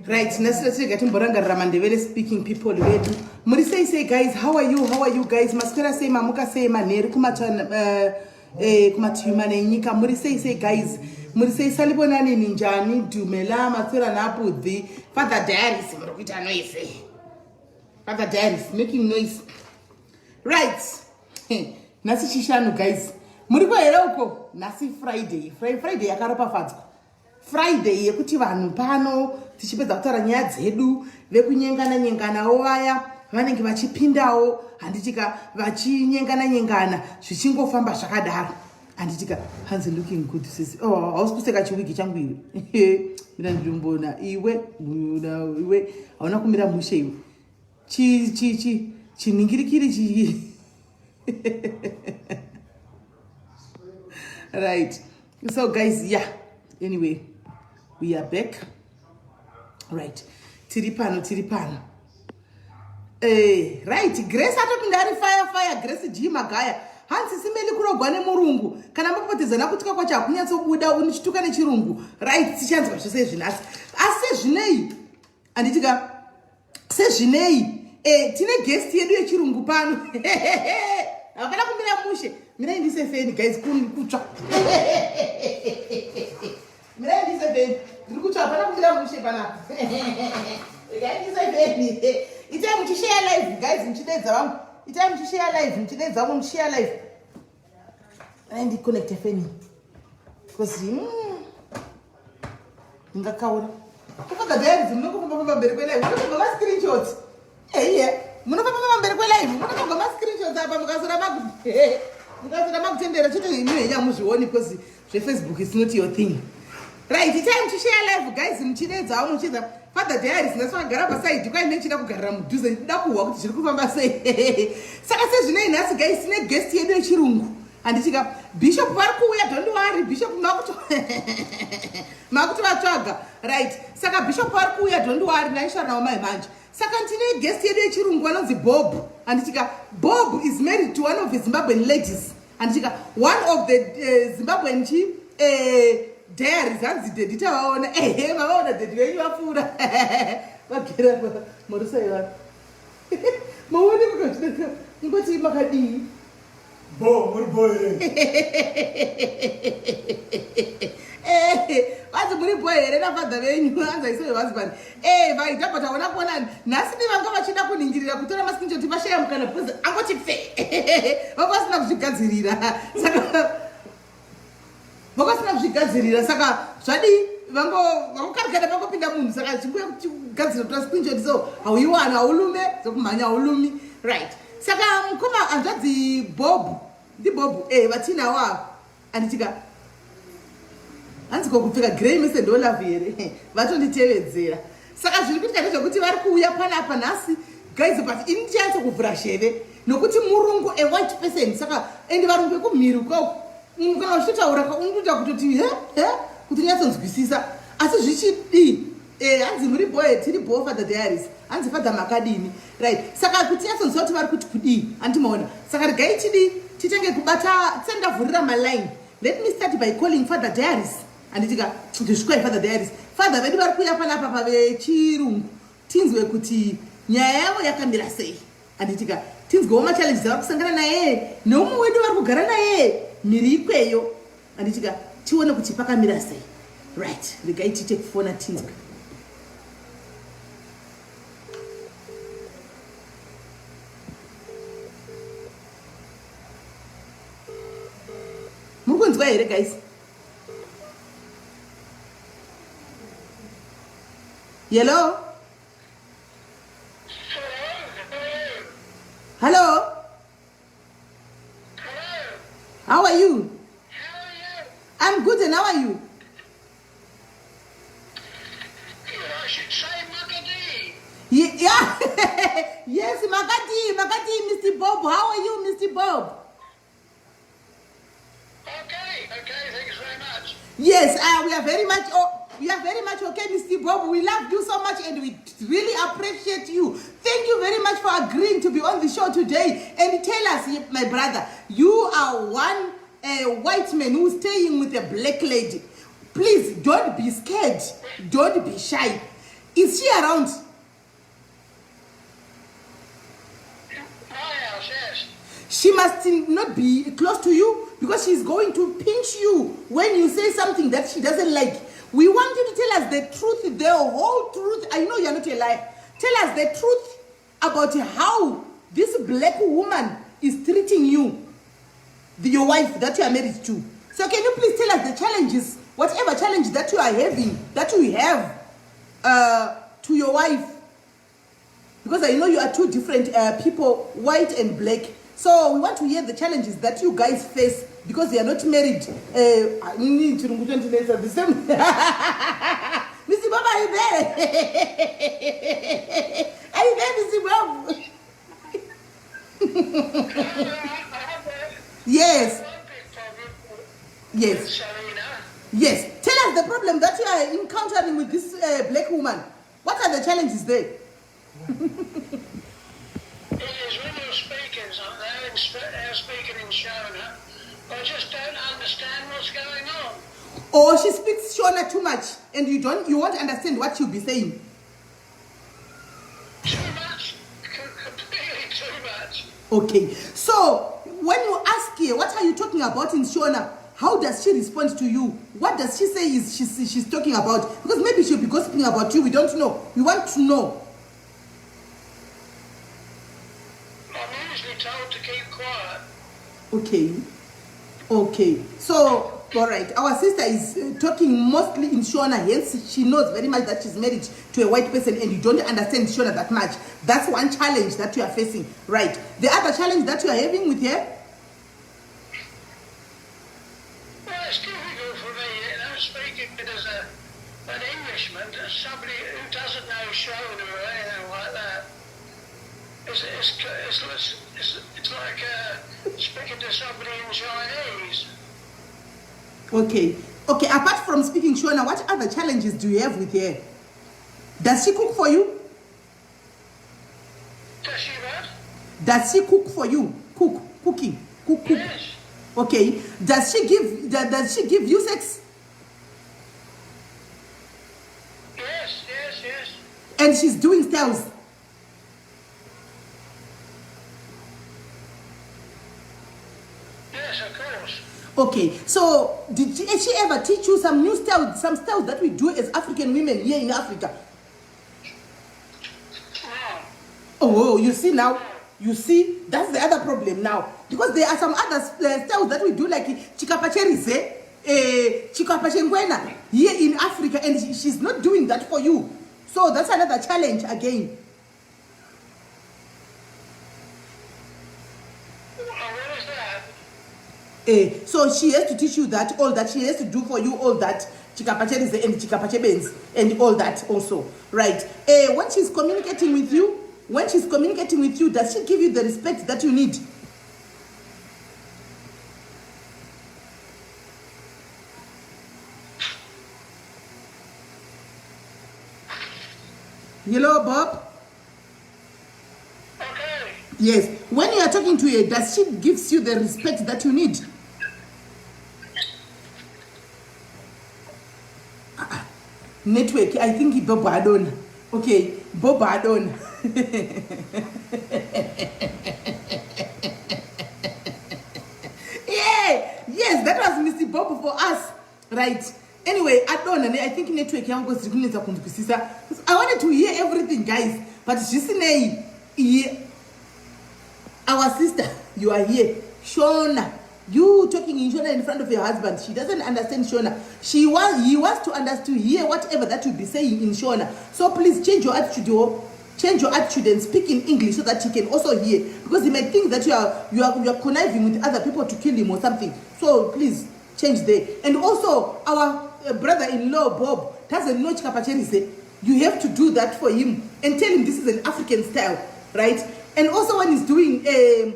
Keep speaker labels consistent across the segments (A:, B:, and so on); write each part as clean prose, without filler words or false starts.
A: Right, nhasi tatirega timborangarira mandevele speaking people vedu. Muri sei sei guys? How are you? How are you guys? Maswera sei mamuka sei manheru kumata eh kumativi nenyika. Muri sei sei guys? Muri sei salibonani ninjani dumela maswera napudhi. Father Diaries muri kuita noise. Father Diaries making noise. Right. Nhasi chishanu guys. Muri ko here uko? Nhasi Friday. Friday yakaropafadzwa. Friday yekuti vanhu pano tichipedza kutaura nyaya dzedu vekunyengana nyenganawo vaya vanenge vachipindawo handitika vachinyengana nyengana zvichingofamba zvakadaro handitika hanzi looking good sisi oh hausi kuseka chiwigi changu iwe mira ndinombona iwe iwe hauna kumira mushe iwe chi chi chi chinhingirikiri chi right so guys yeah anyway we are back right tiri pano tiri pano eh, right grace atopinda ari fire fire grace g magaya hanzi simeli kurogwa nemurungu kana mapopotedzana kutuka kwacho hakunyatsobuda unichituka nechirungu right tichanzwa zvese izvi nhasi asi sezvinei handiti ka sezvinei e, tine guest yedu yechirungu pano hapana kumira mushe mirai ndise feni guys kutsva mirai ndise feni ndiri kutsva hapana kumira mushe panapa regai ndise feni itai muchisheya live guys muchideedza vamwe itai muchisheya live muchideedza vamwe muchisheya live ndiconnecte feni because ndingakaura kufadha diaries munongofamba famba mberi kwelive munotogwa mascreenshots eiye munofamba famba mberi kwelive munotogwa mascreenshots apa mukasora maku mukasora makutendera chete imi henyu hamuzvioni because zvefacebook is not your thing right itai muchishare live guys muchideedzawo muchiedza father diaries nhasi vakagara pasaidi kwai nechida kugarira mudhuze ndida kuhwa kuti zviri kufamba sei saka sezvinei nhasi guys tine guest yedu yechirungu handitika bishop vari kuuya don't worry bishop makuti makuti vatsvaga right saka bishop vari kuuya don't worry ndaishara navo mai manje saka ndine guest yedu yechirungu vanonzi bob handitika bob is married to one of the zimbabwean ladies handitika one of the zimbabwean chi diaries hanzi dedi tavaona ehe mavaona dedi venyu vapfuura vagera morusai vanhu maone mukazvinaka ingoti makadii
B: Bo, muri bo here?
A: Eh, vanzi muri bo here nafadha venyu hanzi aise husband eh vaita but hauna kuona nhasi ni vanga vachida kuningirira kutora mascreenshot vashaya mukana because angoti pfe vanga vasina kuzvigadzirira saka vanga vasina kuzvigadzirira saka zvadii vangokarikana vangopinda munhu saka chinguya kuti gadzira kutora screenshot so hauiwana haulume dzokumhanya haulumi right saka mukoma hanzvadzi bob ndibob e eh, vatinawo ava anditika hanzi ko kupfeka grey mese ndolove here vatonditevedzera saka zviri kuitika ndezvekuti vari kuuya panapa nhasi guys but ini ndichanyatso kuvhura zheve nokuti murungu a white person saka and varungu vekumhiri ukoko kana uchitotaura unotoita kutoti he he kuti unyatsonzwisisa asi zvichidii Eh, hanzi muri boy tiri bo father diaries hanzi father makadini right saka kuti nyatsonziva kuti vari kuti kudii hanti maona saka regai tidii titenge kubata tisati ndavhurira maline let me start by calling father diaries handiti ka ndisvikwai father diaries father vedu vari kuuya panapa pavechirungu tinzwe kuti nyaya yavo yakamira sei handiti ka tinzwewo machallenges avari kusangana naye neumwe wedu vari kugara naye mhiri ikweyo handiti ka tione kuti pakamira sei right regai tiite kufona tinzwe muri kunzwa here guys hello hello How are you?
C: How are you?
A: I'm good and how are you?
C: I should say Makadii.
A: Yeah. yes, Makadii, Makadii, Mr. Bob. How are you, Mr. Bob?
C: Okay, okay, thanks very much.
A: Yes, we are very much oh, we are very much okay, Mr. Bob. We love you so much and we really appreciate you. Thank you very much for agreeing to be on the show today. And tell us, my brother, you are one white man who's staying with a black lady. Please don't be scared, don't be shy. Is she around?
C: My house, yes.
A: She must not be close to you because she's going to pinch you when you say something that she doesn't like. We want you to tell us the truth, the whole truth. I know you're not a liar. Tell us the truth about how this black woman is treating you, your wife that you are married to. So can you please tell us the challenges, whatever challenge that you are having, that you have to your wife? Because I know you are two different people, white and black. So we want to hear the challenges that you guys face because you are not married. The same. Mr. Bob, are you there? Are you there, Mr. Bob? Yes. Yes. Yes. Tell us the problem that you are encountering with this black woman. What are the challenges there?
C: It is when you're speaking something, speaking in Shona, I just don't understand what's going on.
A: Or she speaks Shona too much and you won't understand what she'll be saying.
C: Too much. Completely too much.
A: Okay. So when you ask her, what are you talking about in Shona? How does she respond to you? What does she say is she's talking about? Because maybe she'll be gossiping about you. We don't know. We want to know.
C: I'm usually told to keep quiet.
A: Okay. Okay. So, all right. Our sister is talking mostly in Shona. Hence, she knows very much that she's married to a white person and you don't understand Shona that much. That's one challenge that you are facing. Right. The other challenge that you are having with her?
C: Well, it's difficult for me, speaking as an Englishman, as somebody who doesn't know Shona or anything like that. It's like speaking to somebody in Chinese.
A: Okay. Okay, apart from speaking Shona, what other challenges do you have with her? Does she cook for you?
C: Does she what?
A: Does she cook for you? Cook, cooking, cook, cook.
C: Yes.
A: Okay. Does she give, does she give you sex?
C: Yes, yes, yes.
A: And she's doing styles?
C: Yes, of course.
A: Okay, so did she ever teach you some new styles, some styles that we do as African women here in Africa?
C: No.
A: Oh, you see now, you see, that's the other problem now. Because there are some other styles that we do, like chikapa cherize, chikapa chengwena here in Africa, and she's not doing that for you. So that's another challenge again.
C: Well, what is that?
A: So she has to teach you that, all that she has to do for you, all that chikapa cherize and chikapa chebenzi and all that also, right? When she's communicating with you, when she's communicating with you, does she give you the respect that you need? Hello, Bob?
C: Okay.
A: Yes. When you are talking to her, does she gives you the respect that you need? Network, I think Bob Adon. Okay, Bob Adon. Yeah, yes, that was Mr. Bob for us, right? Anyway, Adon, and I think network yangu ziri kunetsa kunzwisisa. I wanted to hear everything, guys, but zvisinei, our sister, you are here, Shona. You talking in Shona in front of your husband. She doesn't understand Shona. He wants to understand, to hear whatever that you be saying in Shona. So please change your attitude, oh. Change your attitude and speak in English so that he can also hear. Because he might think that you are conniving with other people to kill him or something. So please change there. And also our brother-in-law Bob doesn't know chikapa cherize. You have to do that for him and tell him this is an African style, right? And also when he's doing a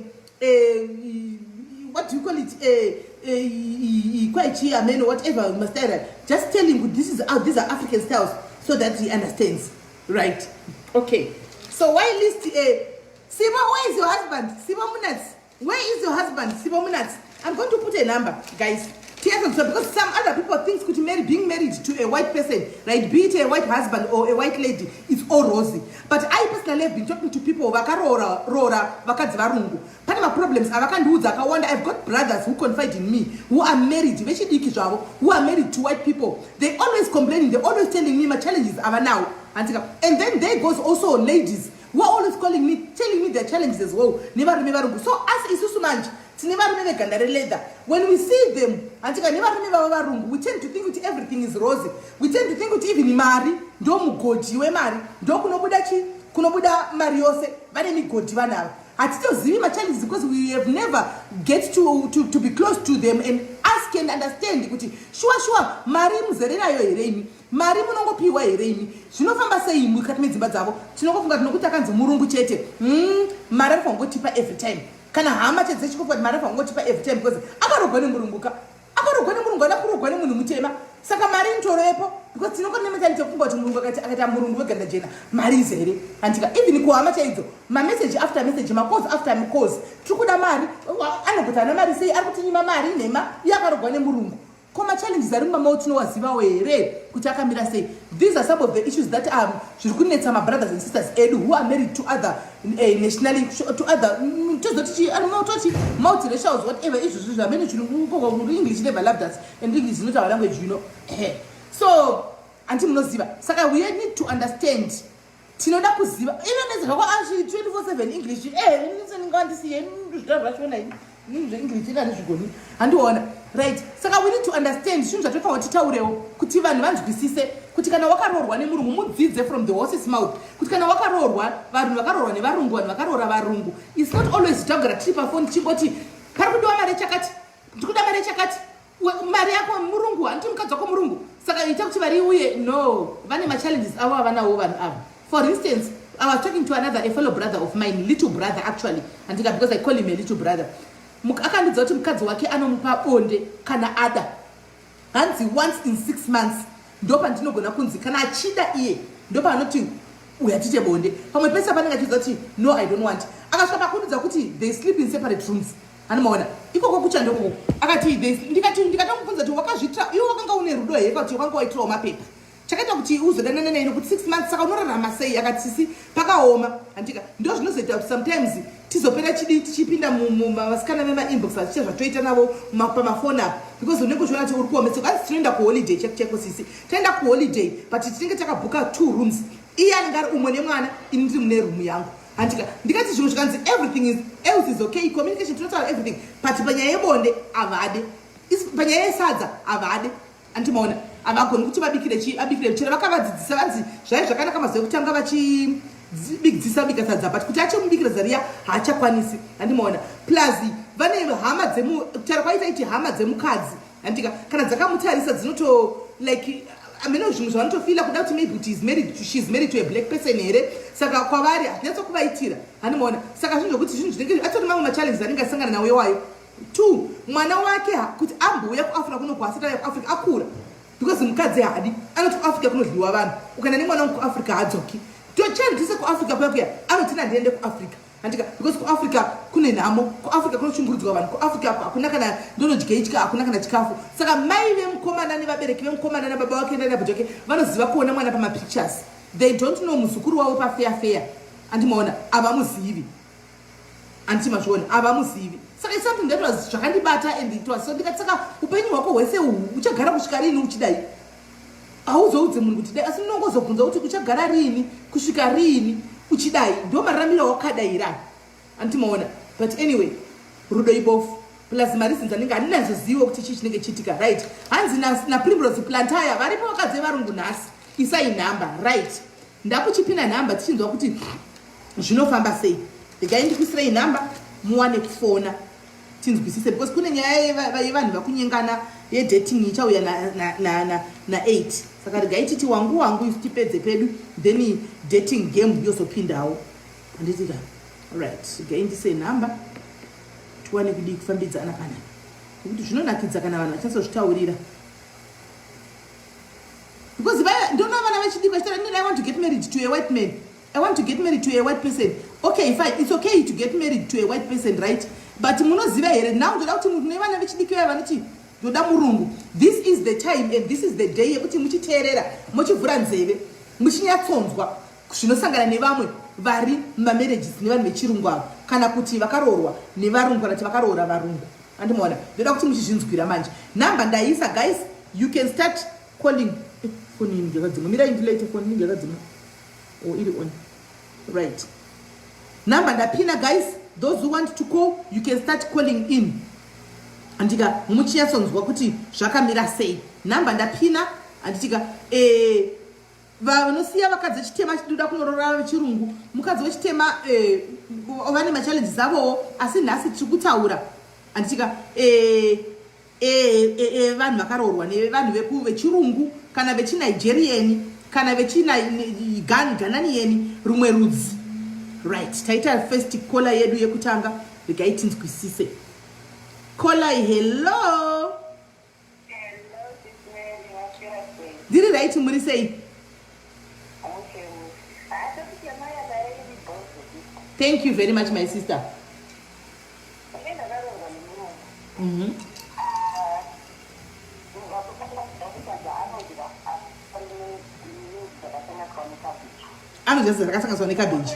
A: what do you call it, a man or whatever, just tell him this is how these are African styles so that he understands, right? Okay. So why list Simo, where is your husband? Simo Munats, where is your husband? Simo Munats. I'm going to put a number, guys. Because some other people think being married to a white person, right, be it a white husband or a white lady, it's all rosy. But I personally have been talking to people vakaroora roora vakadzi varungu. Pane maproblems avakandiudza akawanda. I've got brothers who confide in me who are married, vechidiki zvavo, who are married to white people. They always complaining, they always telling me machallenges avanawo, handika? And then there goes also ladies who are always calling me, telling me their challenges as well nevarume varungu. So asi isusu manje tine varume veganda releather, when we see them, handika, nevarume vavo varungu, we tend to think kuti everything is rosy. We tend to think kuti even mari ndo mugodhi wemari, ndo kunobuda chi kunobuda mari yose. Vane migodhi vanhu ava. Hatitozivi machallenges because we have never get to be close to them and ask and understand kuti shuwa shuwa mari muzere nayo here imi? Mari munongopiwa here imi? Zvinofamba sei mukati medzimba dzavo? Tinongofunga tinokuti akanzi murungu chete, mari arifanira kungotipa every time. Kana hama chete dzechikofunga kuti mari arifanira kungotipa every time because akarogwa nemurungu ka, akarogwa nemurungu, ada kurogwa nemunhu mutema, saka mari inotoroepo, because tinongori nementality yekufunga kuti murungu akaita murungu weganda jena, mari izere, handika? Even kuhama chaidzo, mameseji after message, macalls after calls, tiri kuda mari. Anogoti ana mari sei? Ari kutinyima mari nhema, iye akarogwa nemurungu. Ko machallenges ari mumamao tinowazivawo here kuti akamira sei? These are some of the issues that zviri kunetsa mabrothers and sisters edu who are married to other nationally, to other tozoti toti multiracials, whatever izvozvo zvamene. English never loved us and English is not our language. So handi munoziva. Saka we need to understand, tinoda kuziva even nezvako achi 24/7 English ngandisiye zvita zvachona zveEnglish inandizvigoni, handiona, right? Saka we need to understand zvinhu zvatofanira kuti titaurewo kuti vanhu vanzwisise kuti kana wakaroorwa nemurungu, mudzidze from the horse's mouth kuti kana wakaroorwa, vanhu vakaroorwa nevarungu, vanhu vakaroora varungu, it's not always tagara tiri pafoni tichingoti pari kudiwa mari chakati, ndikuda mari chakati, mari yako murungu, handiti mukadzi wako murungu, saka ita kuti vari uye. No, vane machallenges avo avanawo vanhu ava. For instance, I was talking to another, a fellow brother of mine, little brother actually, andika, because I call him a little brother. Akandidza kuti mukadzi wake anomupa bonde kana ada. Hanzi once in 6 months ndo pandinogona kunzi kana achida iye, ndo paanoti uya tiite bonde. Pamwe pese panenge achiudza kuti no, I don't want. Akasvika pakundidza kuti they sleep in separate rooms. Anomaona ikoko kuchandokoko. Akati ndikati, ndikatomubvunza kuti wakazviitira iwe wakanga une rudo here kuti wakanga waitirawo mapepa chakaita kuti uzodanana naye nokuti 6 months, saka unorarama sei? Akati sisi, pakaoma, handika? Ndo zvinozoita kuti sometimes tizopera chidi tichipinda vasikana vemainbox vachiita zvatoita navo pamafoni apa, because unenge uchiona kuti uri kuomeseka. Asi tinoenda kuholiday cheko cheko sisi, toenda kuholiday, but tinenge takabhuka two rooms. Iye anenge ari umwe nemwana, ini ndiri mune rumu yangu, handika? Ndikati zvimwe zvikanzi everything is else is okay, communication tinotaura everything, but panyaya yebonde havade. Panyaya yesadza havade. Andimaona havagoni kuti vabikire chi abikire chero vakavadzidzisa. Vanzi zvai zvakanaka mazuva ekutanga vachidzidzisa bika sadza, but kuti achemubikira zariya haachakwanisi, handimaona? Plus vane hama dzemu, kutaura kwaita iti hama dzemukadzi, handika, kana dzakamutarisa dzinoto like amene zvimwe zvavanotofila kuda kuti maybe kuti she's married to a black person here. Saka kwavari hazvinyatsokuvaitira, handimaona? Saka zvinhu zvokuti zvinhu zvinenge atori mamwe machallenges anenge asangana nawo iwayo. Two, mwana wake kuti ambouya kuAfrica kuno, asati auya kuAfrica akura, because mukadzi haadi. Anoti kuAfrica kunodyiwa vanhu, ukaenda nemwana wangu kuAfrica haadzoki. Tochandise kuAfrica kuya kuya, anoti nandiende kuAfrica, handika? Because kuAfrica kune nhamo, kuAfrica kunoshungurudzwa vanhu, kuAfrica hakuna kana ndonodya itya, hakuna kana chikafu. Saka mai vemukomana nevabereki vemukomana nababa wake nanabhuti wake vanoziva kuona mwana pamapictures. They don't know muzukuru wavo pafeya feya, andimaona? Havamuzivi, handiti mazviona? Havamuzivi. Saka it's something that was zvakandibata and it was so, ndikati saka upenyu hwako hwese uhu uchagara kusvika rini uchidai? Hauzoudze munhu kuti dai, asi unongozobvunza kuti uchagara rini, kusvika rini uchidai? Ndo mararamiro wakadaira, andimaona? But anyway, rudo ibofu, plus mareasons anenge handinazoziva kuti chii chinenge chiitika, right? Hanzi naPrimrose Plantaya, varipo vakadzi vevarungu nhasi, isai nhamba. Right, ndakuchipinda nhamba tichinzwa kuti zvinofamba sei. Regai ndikuisirei nhamba muwane kufona tinzwisise, because kune nyaya yevanhu vakunyengana yedating ichauya na8. Saka regai titi wangu wangu isu tipedze pedu, then dating game yozopindawo, handitika? Right, regai ndise nhamba tiwane kudii kufambidzana panapa, nekuti zvinonakidza kana vanhu vachinyatsozvitaurira, because ndona vana vechidiki vachitaura, "I want to get married to a white man, I want to get married to a white person." Okay, fine, it's okay to get married to a white person, right? But munoziva here now, ndoda kuti mune vana vechidiki vaya vanoti Ndoda murungu. This is the time and this is the day yekuti muchiteerera, muchivhura nzeve, muchinyatsonzwa zvinosangana nevamwe vari mumamarriages nevanhu vechirungu ava, kana kuti vakaroorwa nevarungu, kana kuti vakaroora varungu. Andimaona, ndoda kuti muchizvinzwira manje. Number ndaisa guys, you can start calling. Foni inenge yakadzima. Mirai ndilaite foni inenge yakadzima. Oh, iri on. Right. Number ndapina guys, those who want to call, you can start calling in. Andika muchinyatsonzwa kuti zvakamira sei. Number ndapina, anditika vanosiya vakadzi vechitema chiduda kunorora vechirungu, mukadzi wechitema vane machallenges avowo, asi nhasi tiri kutaura anditika vanhu vakaroorwa nevanhu vechirungu kana vechinigerian kana vechighananian, rumwe rudzi. Right, taita first caller yedu yekutanga, regai tinzwisise. Caller, hello. Ndiri right, muri sei? Thank you very much, my sister. Anodya zvakasanganiswa nekabeji.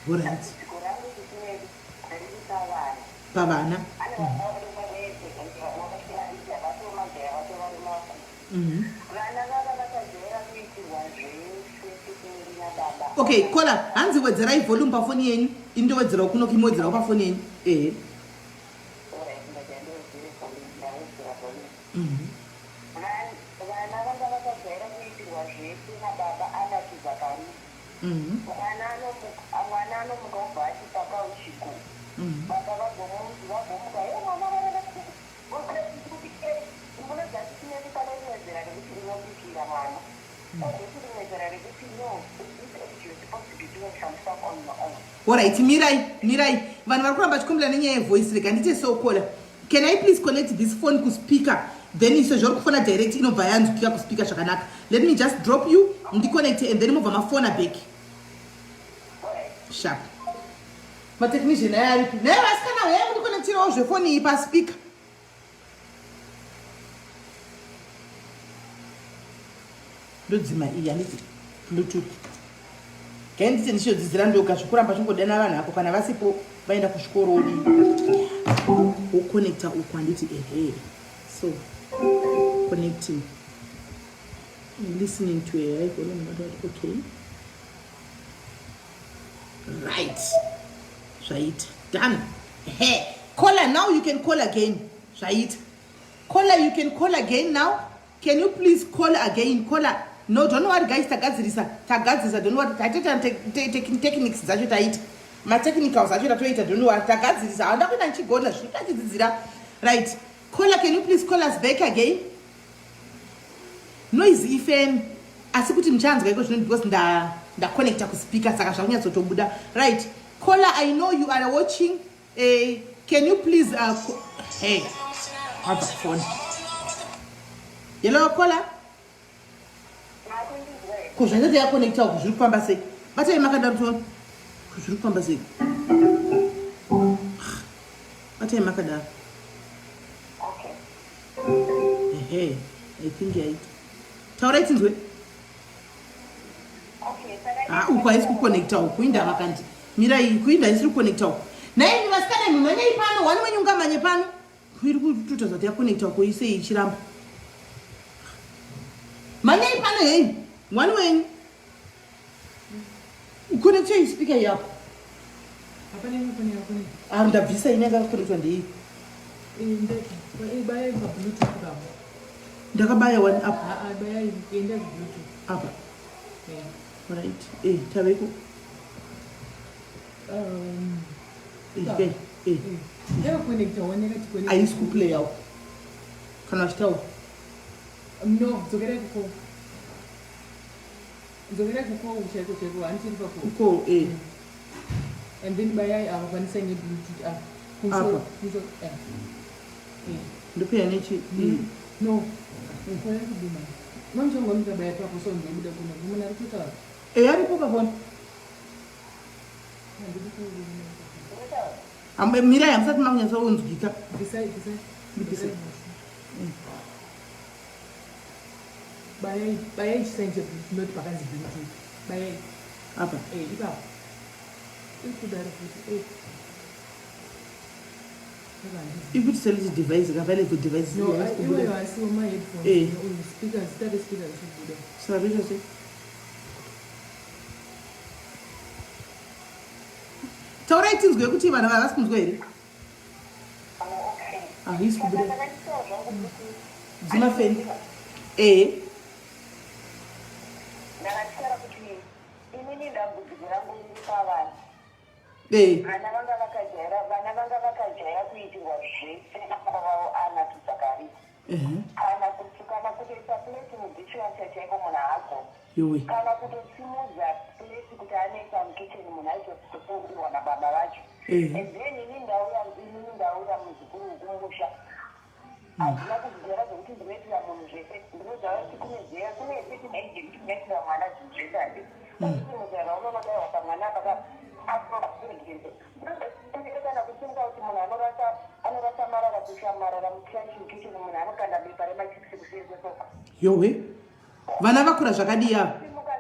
A: Alright. Pavana.
D: Vana vava vakajaira kuitirwa zvese sekumiri nababa.
A: Okay, caller, hanzi wedzerai volume pafoni yenyu. Indowedzerawo kuno, kimwedzerawo pafoni yenyu. Ehe.
D: Alright, ndati andowedzere volume, ndawedzera volume. Vana vanga vakajaira kuitirwa zvese nababa anakidza karudzi. Mwana anomuka obva ati pakauchiku. Baba vagomuka, "He mwana, varara munozati tinemi pane rimwe zera rekuti unobikira mwana, ozoti rimwe zera rekuti no, this age you're supposed to be doing some stuff on your own."
A: Alright, mirai, mirai. Vanhu vari kuramba chikumbira nenyaya yevoice. Rega ndite so, caller. Can I please connect this phone kuspeaker? Then isezvo uri kufona direct inobva yanzwika kuspeaker zvakanaka. Let me just drop you, ndiconnect and then mobva mafona back. Sharp. Matechnician aya aripi? Naye vasikana, huyai mundiconnectirawo zvefoni iyi paspeaker. Ndodzima iyi, handiti Bluetooth. Gai ndite ndichiyodzidzira ndoga zvekuramba chingodana vanhu ako kana vasipo vaenda kuzvikoro odii woconnecta uku, handiti? Ehe, so connecting, listening to a high volume. Okay, right, zvaita, done. Ehe, caller, now you can call again. Zvaita. Caller, you can call again now. Can you please call again, caller? No, don't worry guys, tagadzirisa, tagadzirisa, don't worry. Tatoita techniques dzacho, taita matechnicals acho, tatoita, don't worry, tagadzirisa. Handa kuenda ndichigona zviri tachidzidzira. Right, caller, can you please call us back again? Noise ifeni, asi kuti muchanzwa iko zvino because ndaconnecta kuspeaker, saka zvakunyatsotobuda. Right, caller, I know you are watching. Can you please hey, have a phone. Hello, caller. Ko zvaitati yaconnecta uku, zviri kufamba sei? Batai makadaro tione ko zviri kufamba sei. Batai makadaro. Ehe, I think yaita. Taurai tinzwe. Ah, uku haisi kuconnecta uku, indava kandi. Mirai, kuinda haisiri kuconnecta uku. Naini vasikana, imi mhanyai pano, wani wenyu ungamanye pano. Iri kutotaridza kuti yaconnecta uku, isei ichiramba. Mhanyai pano, hei, wani wenyu. Connectei speaker iyi apo. Ah, ndabvisa ini yakakonectwa ndei. Ndakabaya one up. Apa. Right. Taveko. Eh. Haisi kuplay out. Kana vachitaura.
E: No, dzokerai kuko. Dzokerai kuko chaiko chaiko, handiri pako.
A: Kuko, eh.
E: And then bayai apa pane sign yebluetooth apa.
A: Apa.
E: Kumusoro. Eh. Eh.
A: Ndopeya nechi.
E: No. Kwaya kudima. Mamuchangwa mukabaya papo so ndobuda kuno. Munhu ari kutaura.
A: E aripo pafoni. Mirai, hamusati makunyatsounzwika.
E: Bvisai, bvisai.
A: Ndibvise.
E: Bayai, bayai chisaini cheblue, not pakanzi blue tick. Bayai.
A: Apa.
E: Eh, ipapo. Iri kudaro futi. Eh. Eva handizi.
A: Ikuti select device, available device.
E: No,
A: Haisi kubuda.
E: iweyo asiwo ma headphones.
A: Eh.
E: Uyu speaker, zita respeaker risi kubuda.
A: Saka zvoita sei? Taurai tinzwe kuti vanhu havasi kunzwa here?
D: Okay.
A: Haisi kubuda.
D: Ndakatisawo zvangu kuti
A: Dzima feni. Eh.
D: ndakataura kuti inini dambudziko rangu riri pavanhu.
A: Eh.
D: Vana vanga vakajaira, vana vanga vakajaira kuitirwa zvese nababa vavo ana tusakari. Kana kuti kana kutoisa plate mudishwasher chaiko munhu haagoni.
A: Yowe.
D: Kana kutosimudza plate kuti anoisa mukitchen munhu aitofurirwa nababa vacho. And then ini ndauya, inini ndauya muzukuru wekumusha. Handina kuzvijaira zvekuti ndinoitira munhu zvese. Ndinoziva kuti kune zera, kune certain age yekuti unoitira mwana zvinhu zvese handiti. Unoziva unonodaiwa pamwana apa ka asingakuregedze. Kana kusimuka kuti munhu anorasa anorasa marara kuisa marara mutrash mukitchen munhu anokanda bepa remachipsi kuseri kwesofa.
A: Yowe. Vana vakura zvakadii ava?
D: Simuka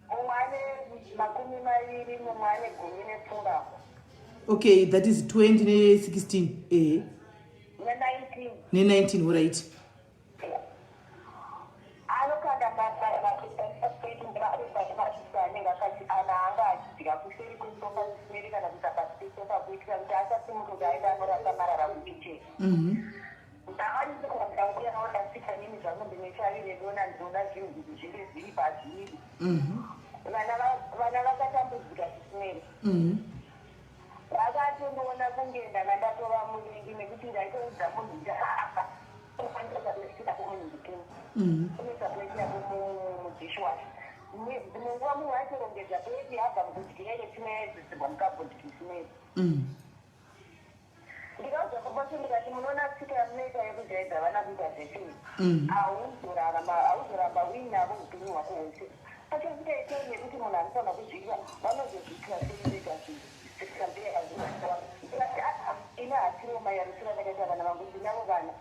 D: mumwe ane 20, mumwe ane 17.
A: Okay, that is 20 ne16. Eh.
D: Ne19.
A: Ne19, all right.
D: Anokanda anenge akati ana anga achidya kuseri kwesofa kuseri kana kuisa pasi pesofa kuitira kuti asasimuke kuti aenda anorasa marara mukicheni. Ndakandikuuyaona tsika nini zvangu ndine redona ndinoda zvinhu kuti zvinge zviri pazviri. Vana vakatambudzika chisimeri. Vakatondiona kunge ndanga ndatova muvengi nekuti ndaitoudza munhu kuti apa unoisa plate yako mudishwasher. Dzimwe nguva munhu aitorongedza plate yabva mukudya ile tsvina yaizosirwa mukabhodhi chisimeri. Ndikaudza baba vacho ndikati munoona tsika yamunoita yekujaidza vana kuita zvese izvi. Hauzorarama, hauzoramba uinavo upenyu hwako hwese. Pachasvika itime yekuti munhu anofanira kuzviita, vanozozviitira sei vega zvinhu. Ndikati aa ini hasiriwo mai arusira ndakaita vana vangu ndinavo vana.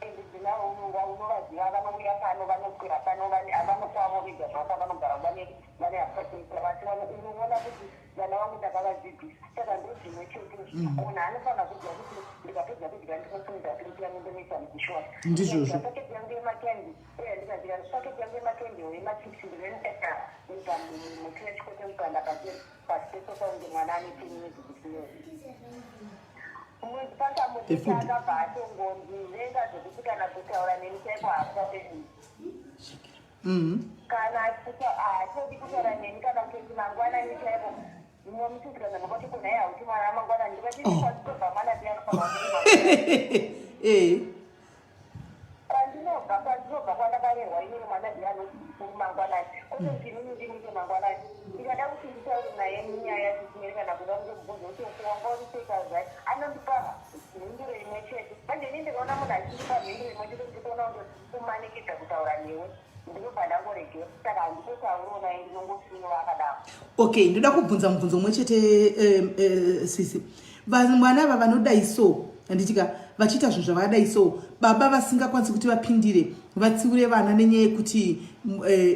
D: Ende ndinavo unovaziva vanouya pano vanoswera pano vanokwavo vega zvavo pavanogara vane vane apartment asi unoona kuti vana vangu ndakavadzidzisa saka ndozvimwe chete munhu anofanira kuziva kuti ndikapedza kudya ndinosimudza plate yangu ndonoisa mudishwasher.
A: Ndizvozvo.
D: Paketi yangu yemakendi uye ndikadya paketi yangu yemakendi yemachips ndinoenda mutrash kwete kukanda pasi pasi pesofa kunge mwana ane 10 years kusiyo.
A: The food.
D: Akabva atongondivenga zvekuti kana kutaura neni chaiko haachadini. Kana haachadi kutaura neni kana kutoti mangwanani chaiko munomuti kana makoti kunhai hauti mwana mangwanani ndikati kwatobva mwana ndiyanofanira
A: Eh.
D: kwandinobva kwandinobva kwandakarerwa inini mwana ndianoti uri mangwanani kwete kuti inini ndimute mangwanani ndikada kuti nditaure naye munyaya chisimeri kana kuda kutobvunza kuti wanga uri sei kazai anondipa mhinduro imwe chete manje inini ndikaona munhu achindipa mhinduro imwe chete ndikuona kunge kumanikidza kutaura newe ndinobva ndangoregera saka handitotauriwo naye ndinongosiyiwa akadaro.
A: Okay, ndoda kubvunza mubvunzo umwe chete sisi. Vana ava vanodai so handitika vachiita zvinhu zvavakadai so baba vasingakwanisi kuti vapindire vatsiure vana nenyaya yekuti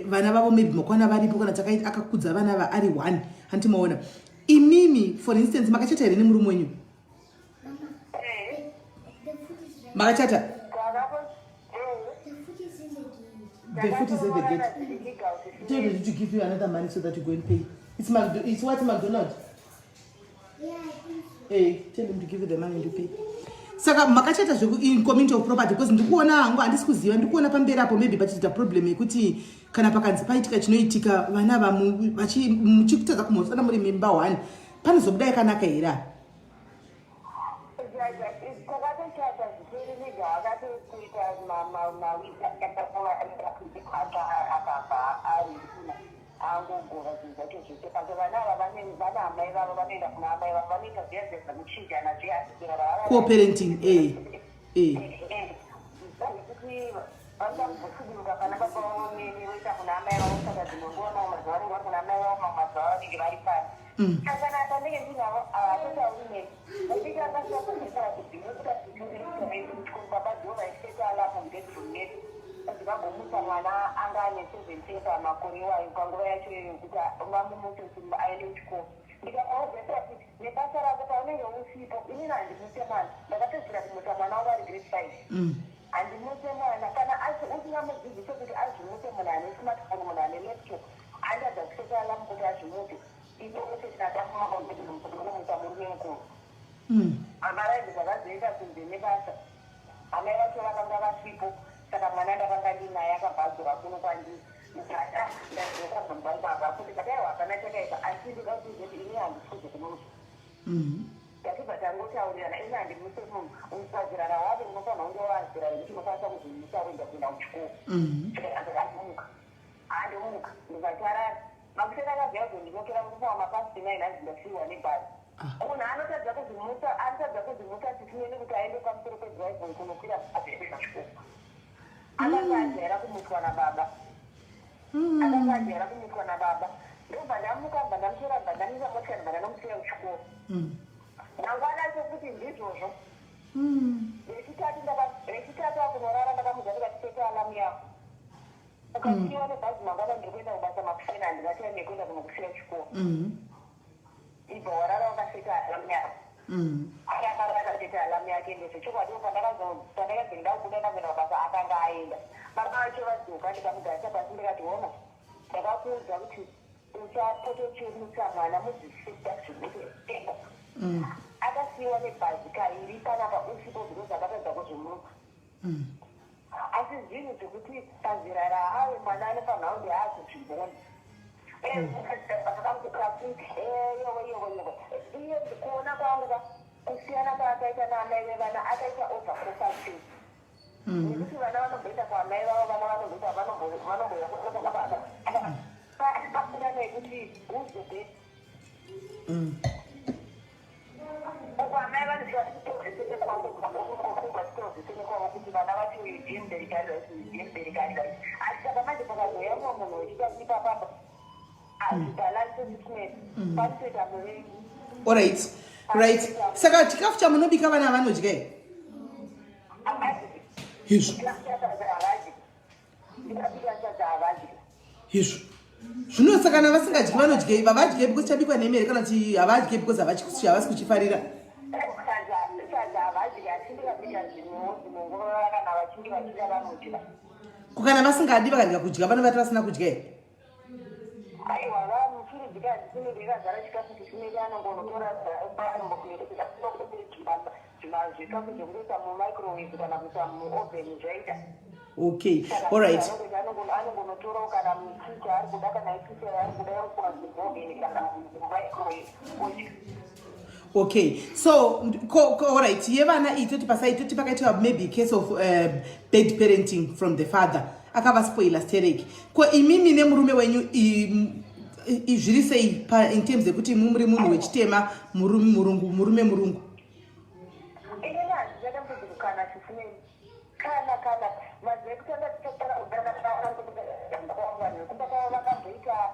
A: vana vavo maybe makwana varipo kana akakudza vana ava ari one handiti maona imimi for instance makachata here nemurume wenyu?
D: Eh,
A: Makachata?
D: The
A: The food is at the gate. Tell them to give you another money so that you go and pay. It's what McDonald's.
F: Yeah, I think so.
A: Hey, tell him to give you the money to pay. Saka makachata zveku in community of property because ndikuona hangu handisi kuziva ndikuona pamberi apo maybe pachiita problem yekuti kana pakanzi paitika chinoitika vana muchikutadza kumhosana muri mimba one panozobuda yakanaka here apa?
D: Takatochata zvisiri legal akatoita mawiki akabva arikuna angogova zvinhu zvacho zvese pake vana ava vana amai vavo vanoenda kuna amai vavo vanoita zviya zviya zvekuchinjana zviya
A: Co-parenting, eh. Eh.
D: Kuti vanoda kuzosuduruka pana baba vavo neni voita kuna amai vavo saka dzimwe nguva mamwe mazuva anenge mazuva vanenge vari pano. Saka kana pandinenge ndinavo havatotauri neni. Mudiki akasina kuzvisara kubhimuka kuchikoro baba ndivo vaiseta alamu mubedroom medu kuti vagomutsa mwana anga ane 17 pamakore iwayo panguva yacho iyoyo kuti vamumutse kuti aende kuchikoro. Ndikavaudza ndikati nebasa rako paunenge usipo inini handimutse mwana ndakapedzisira kumutsa mwana wangu ari grade 5. Handimutse mwana kana asi usingamudzidzise kuti azvimutse munhu ane smartphone munhu ane laptop anotadza kuseta alamu kuti azvimutse. Inomutsa murume mukuru. Amaraidzi zvakazoita kunze nebasa amai vacho vakanga vasipo saka mwana ndakanga ndinaye akabva adzoka kuno kwandiri ndikati "Ah, ndadzoka mumba apa kuti ndakaiwa hapana chakaipa asi ndoda kuti uzive kuti ini handipfuze kumusha Tatobva tangotaurirana ini handimutse munhu pazera rawave unofanira kunge wazera rekuti unokwanisa kuzvimutsa woenda kuenda kuchikoro. Andomuka andomuka ndobva tarara makuseni akazouya kuzondinokera kufa mapast 9 hanzi ndasiiwa nebhazi. Munhu anotadza kuzvimutsa anotadza kuzvimutsa chisineni kuti aende pamusoro pedriveway kunokwira bhazi ende kuchikoro. Akanga ajaira kumutswa nababa. Akanga ajaira kumutswa nababa. Ndobva ndamuka bva ndamutora bva ndamisa motikari bva ndanomusiya kuchikoro. Mangwana acho futi ndizvozvo. Rechitatu rechitatu akunorara ndakamuudza ndikati seta alamu yako. Ukasiyiwa nebhazi mangwana ndiri kuenda kubasa makuseni handina time yekuenda kunokusiya kuchikoro. Ibva warara wakaseta alamu yako. Akarara akaseta alamu yake ndezvechokwadi pandakazi ndakubuda ndakuenda kubasa akanga aenda. Baba vacho vadzoka ndikamugarisa pasi ndikati hona ndakakuudza kuti usapote uchimutsa mwana mudzidzise kuti azvimutse. Akasiyiwa nebhazi kairi panapa usipo because akatadza kuzvimutsa. Asi zvinhu zvekuti pazera raave mwana anofanira kunge akuzvigona. Yowe yowe yowe iye kuona kwangu ka kusiyana kwaakaita naamai vevana akaita overcompensate nekuti vana vanomboenda kwaamai vavo vana vanomboita vanomboya pasiyana yekuti who's the best uko amai vanozvitozvisenekwa kwavo kuti vana vati uyu ndiye mubereki ari right uyu ndiye mubereki ari right asi saka manje pakazouya mumwe munhu wechitatu ipapapa hazvibhalanse sisinesi panotoita muvengi.
A: Alright, right, saka chikafu chamunobika vana vanodya here? Izvo.
D: Havadyi, ndikabika sadza havadyi.
A: Izvo zvino saka kana vasingadyi vanodyei? Vavadyei because chabikwa nemere kana kuti havadye because havasi kuchifarira?
D: Sadza havadyi asi ndikabika zvimwewo dzimwe kana vachinge vachida vanodya.
A: Ko kana vasingadi vakadya kudya vanovati vasina kudya here?
D: Aiwa, vamufurudzika dzisinenge ikazara chikafu chisinenge anongonotora zvikafu zvekutoisa mumicrowave kana kuisa muoven zvaita.
A: Okay, alright.
D: Anongonotorawo kana muchicha ari kuda kana ipicha yaari kuda yokuwa muoven kana mumicrowave odya.
A: Okay, so alright, yevana iyi toti pasai toti pakaitwa maybe case of bad parenting from the father akavaspoila stereki. Ko imimi nemurume wenyu zviri sei in terms yekuti imi muri munhu wechitema, murume murungu, murume murungu?
D: Inini handina dambudziko kana chisinei kana mazuva ekutanga tichotara vanhu vekumba kwavo vakamboita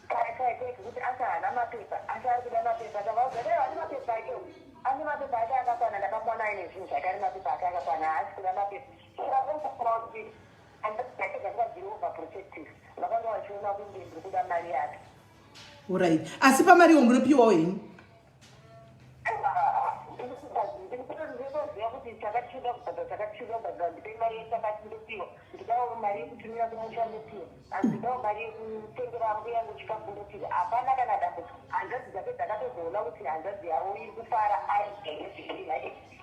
D: kaekaekekuti asi haana mapepa asi ari kuda mapepa. Tavaudza dai ane mapepa ake, ane mapepa ake akakwana. Ndakamuwana aine zvinhu zvake, ane mapepa ake akakwana, haasi kuda mapepa. Saka kuti ake dzanga dziri overprotective, vakanga vachiona kunge ndiri kuda mari yake.
A: Alright, asi pamariwo munopiwawo henyu?
D: Ndinotoziva kuti chakati chinoda kubhadhara, chakati chinoda kubhadhara, ndipei mari yechakati ndopiwa, ndidawo mari yekutumira kumusha ndopiwa, asi ndidawo mari yekutengera mbuya yangu chikafu ndopiwa. Hapana kana dambudziko. Hanzvadzi dzake dzakatozoona kuti hanzvadzi yavo iri kufara ai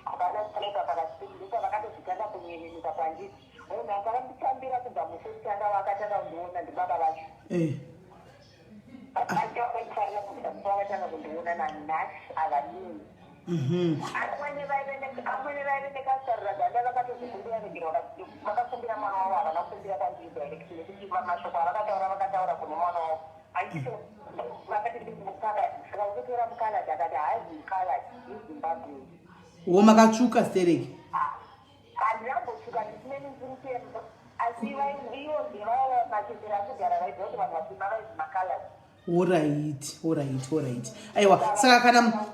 D: hapana kuoneka pakati pedu. Ndopavakatozotanga kunyevenuka kwandiri. Munhu akavanditambira kubva musi wekutanga waakatanga kundiona ndibaba vacho. Vachifarira kubva musi wakatanga kundiona nanhasi havanini. Amwene vaive nekasarura ganda vakatozokumbira regero, vakakumbira mwana wavo, havana kukumbira kwandiri direct nekuti mashoko avakataura vakataura kune mwana wavo. Aito vakati ndimukakati saka ukutora mukaladi akati haazi mukaladi iZimbabwe.
A: Wo makatsvuka stereki?
D: Handinambotsvuka ndisineni, ndiri tembo asi ivo ndevaya machembera akugara vaiziva kuti vanhu vatema vaizi makaladi.
A: Orit, orit, orit. Aiwa, saka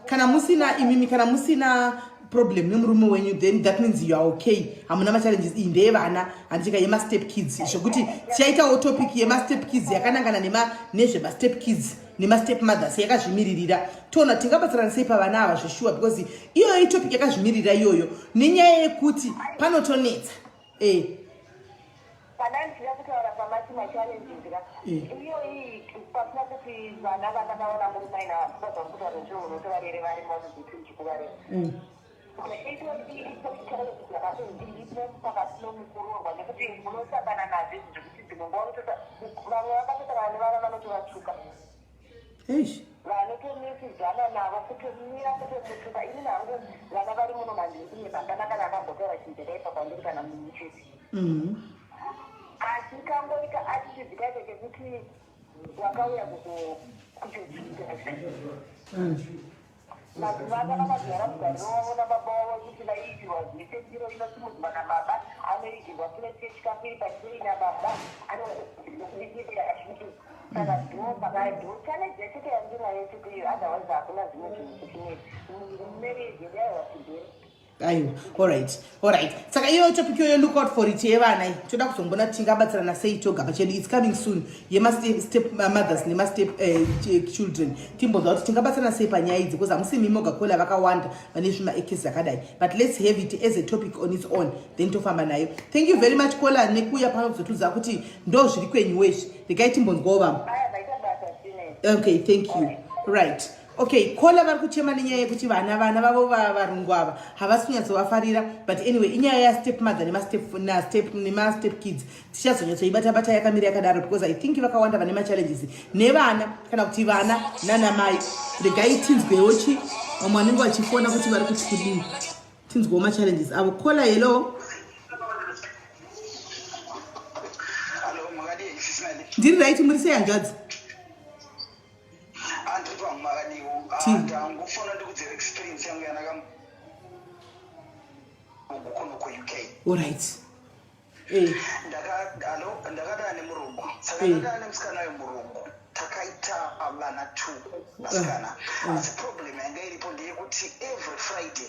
A: kana musina imimi, kana musina problem nemurume wenyu, then that means you are okay, hamuna machallenges. Iyi ndeyevana, handitika, yemastep kids, zvekuti tichaitawo topic yemastep kids yakanangana nezvemastep kids nemastep mothers yakazvimiririra. Toona tingabatsirana sei pavana ava zveshuwa, because iyoyo itopic yakazvimirira iyoyo, nenyaya yekuti panotonetsa e.
D: Kana ndichida kutaura pamati machallenges ka, iyoyi pasina kuti vana vandakaona murume aina vanhu vari kutaura zvo unotovarere varimo vanozoti uchikuvarera. Iripo pakati nomukuroorwa, nekuti munosangana nazvo izvi zvekuti dzimwe nguva vamwe vakatosangana nevana vanotovatuka.
A: Eish.
D: Vanotomisidzana navo, kutomira kutomutuka. Ini nangu vana vari muno mandiri kunyepa, hapana kana akambotaura chinhu chakaipa kwandiri kana mumwe chete. Asi kangoita attitude kacho kekuti wakauya kutochiita. Madzimai vakagara mugariro wavo nababa wavo kuti vaiitirwa zvese, ndiro inosimudzwa nababa, anoigirwa plate yechikafu iri patray nababa, anoibikira. Saka ndo challenge yachete yandinayo chete iyo, otherwise hakuna zvimwe zvinhu zvisinei. Marriage yedu aiwa together.
A: Aiwa, alright. Saka iyoyo topic iyoyo, look out for it, yevana iyi. Toda kuzombona tingabatsirana sei toga pachedu. It's coming soon, yemastep mothers nemastep children. Timbonzwa kuti tingabatsirana sei panyaya idzi, because hamusi mimoga kola, vakawanda vane zvimaekesi zvakadai, but let's have it as a topic on its own, then tofamba nayo. Thank you very much, Kola, nekuuya pano kuzotudza kuti ndo zviri kwenyu wezvi. Regai timbonzwawo vamwe.
D: Aya, maita basa sine.
A: Okay, thank you. Right, okay. Kola vari kuchema nenyaya yekuti vana vavo varungu ava havasi kunyatsovafarira, but anyway, inyaya yastep mother nemastep kids. Tichazonyatsoibata bata yakamira yakadaro, because I think vakawanda vane machallenges nevana kana kuti vana nanamai. Regai tinzwewo chi vamwe vanenge vachifona kuti vari kuti kudii. Tinzwewo machallenges avo. Kola, hello.
G: Hello, makadii, Sis Melly?
A: Ndiri right, muri sei, hanzvadzi?
G: Andiri pangu, makadiwo? Ndangofona ndikudzera experience yangu yanaka kuno kuUK.
A: Alright.
G: Hello, ndakadana nemurungu, saka ndakadana nemusikana wemurungu, takaita vana two vasikana. Asi problem yanga iripo ndeyekuti every Friday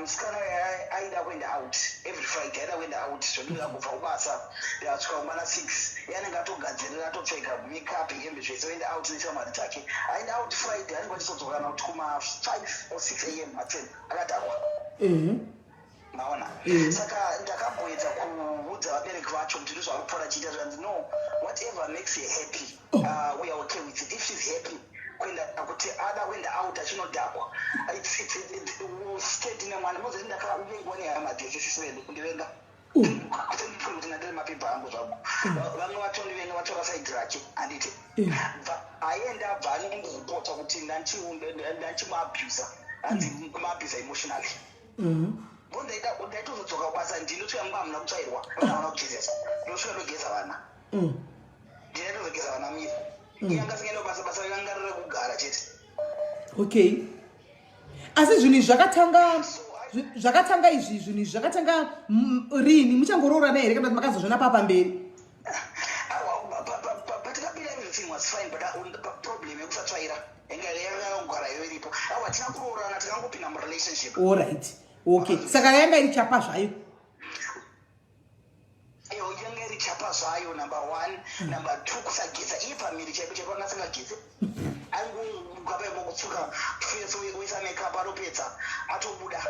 G: musikana uyu aida kuenda out. Every Friday aida kuenda out, zvokuti kubva kubasa asvika kumana 6, yanenge atogadzirira, atopfeka makeup, hembe, zvese, oenda out neshamwari dzake. Aenda out Friday, anenge achizodzoka kana kuti kuma 5 or 6 a.m. Matseni akadhakwa. Maona? Saka ndakamboedza kuudza vabereki vacho kuti ndozvavari kupfuura chiita. Zvanzi, "No, whatever makes her happy, we are okay with it. If she's happy kuenda, kuti ada kuenda out achinodhakwa, steady nemwana." Mozoti ndakavengwa nehama dzese, sisi vedu kundivenga kuti ndandiri mapepa angu zvangu. Vamwe vatondivenga, vatora side rake, handiti? Aenda, abva anongoripota kuti ndanchimuabusa, hanzi kumuabusa emotionally. Bo ndaitozodzoka kubasa, ndinosvika mumba hamuna kutsvairwa, vana havana kugezesa, ndosvika ndogeza vana. Ndinaitozogeza vana miri. Iye anga asingaenda kubasa, basa ranga riri rekugara chete.
A: Okay, asi zvinhu izvi zvakatanga izvi, zvinhu izvi zvakatanga rini? Muchangoroorana here, kana kuti makazozvona pamberi?
G: Awa, patakapinda everything was fine, but problem yekusatsvaira yanga yakangogara iyo iripo. Awa, hatina kuroorana, takangopinda murelationship.
A: Alright, okay. Saka yanga iri chapa zvayo?
G: Iyo yanga iri chapa zvayo, number one. Number two, kusageza. Iye pamiri chaipo chaipo anga asingageze, aingogapaimo kupfuka face, oisa makeup, atopedza, atobuda.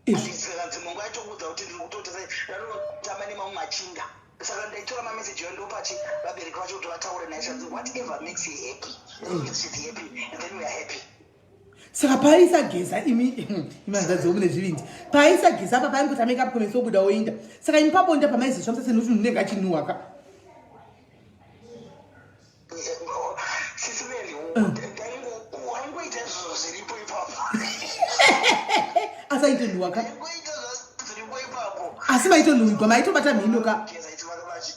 G: Saka dzimwe nguva aitokuudza kuti ndiri kutotesa, ndatotamba nemamwe machinda. Saka ndaitora mameseji ayo ndopachi vabereki vacho kuti vataure naye. Zvanzi, "Whatever makes you happy, as long as she's happy, and then we are happy."
A: Saka paaisageza, imi hanzvadzi mune zvivindi, paaisageza apa, paingoti makeup kumeso, obuda, oinda. Saka imi pabonde pamaizoshamisa senoti munhu unenge achinuhwa ka?
G: Sisi Melly, waingoita izvozvo zviripo ipapo.
A: Asi aitonhuhwa ka?
G: Waingoita zviripo ipapo.
A: Asi maitonhuhwigwa, maitobata mhino ka?
G: Geza iti vakabachi.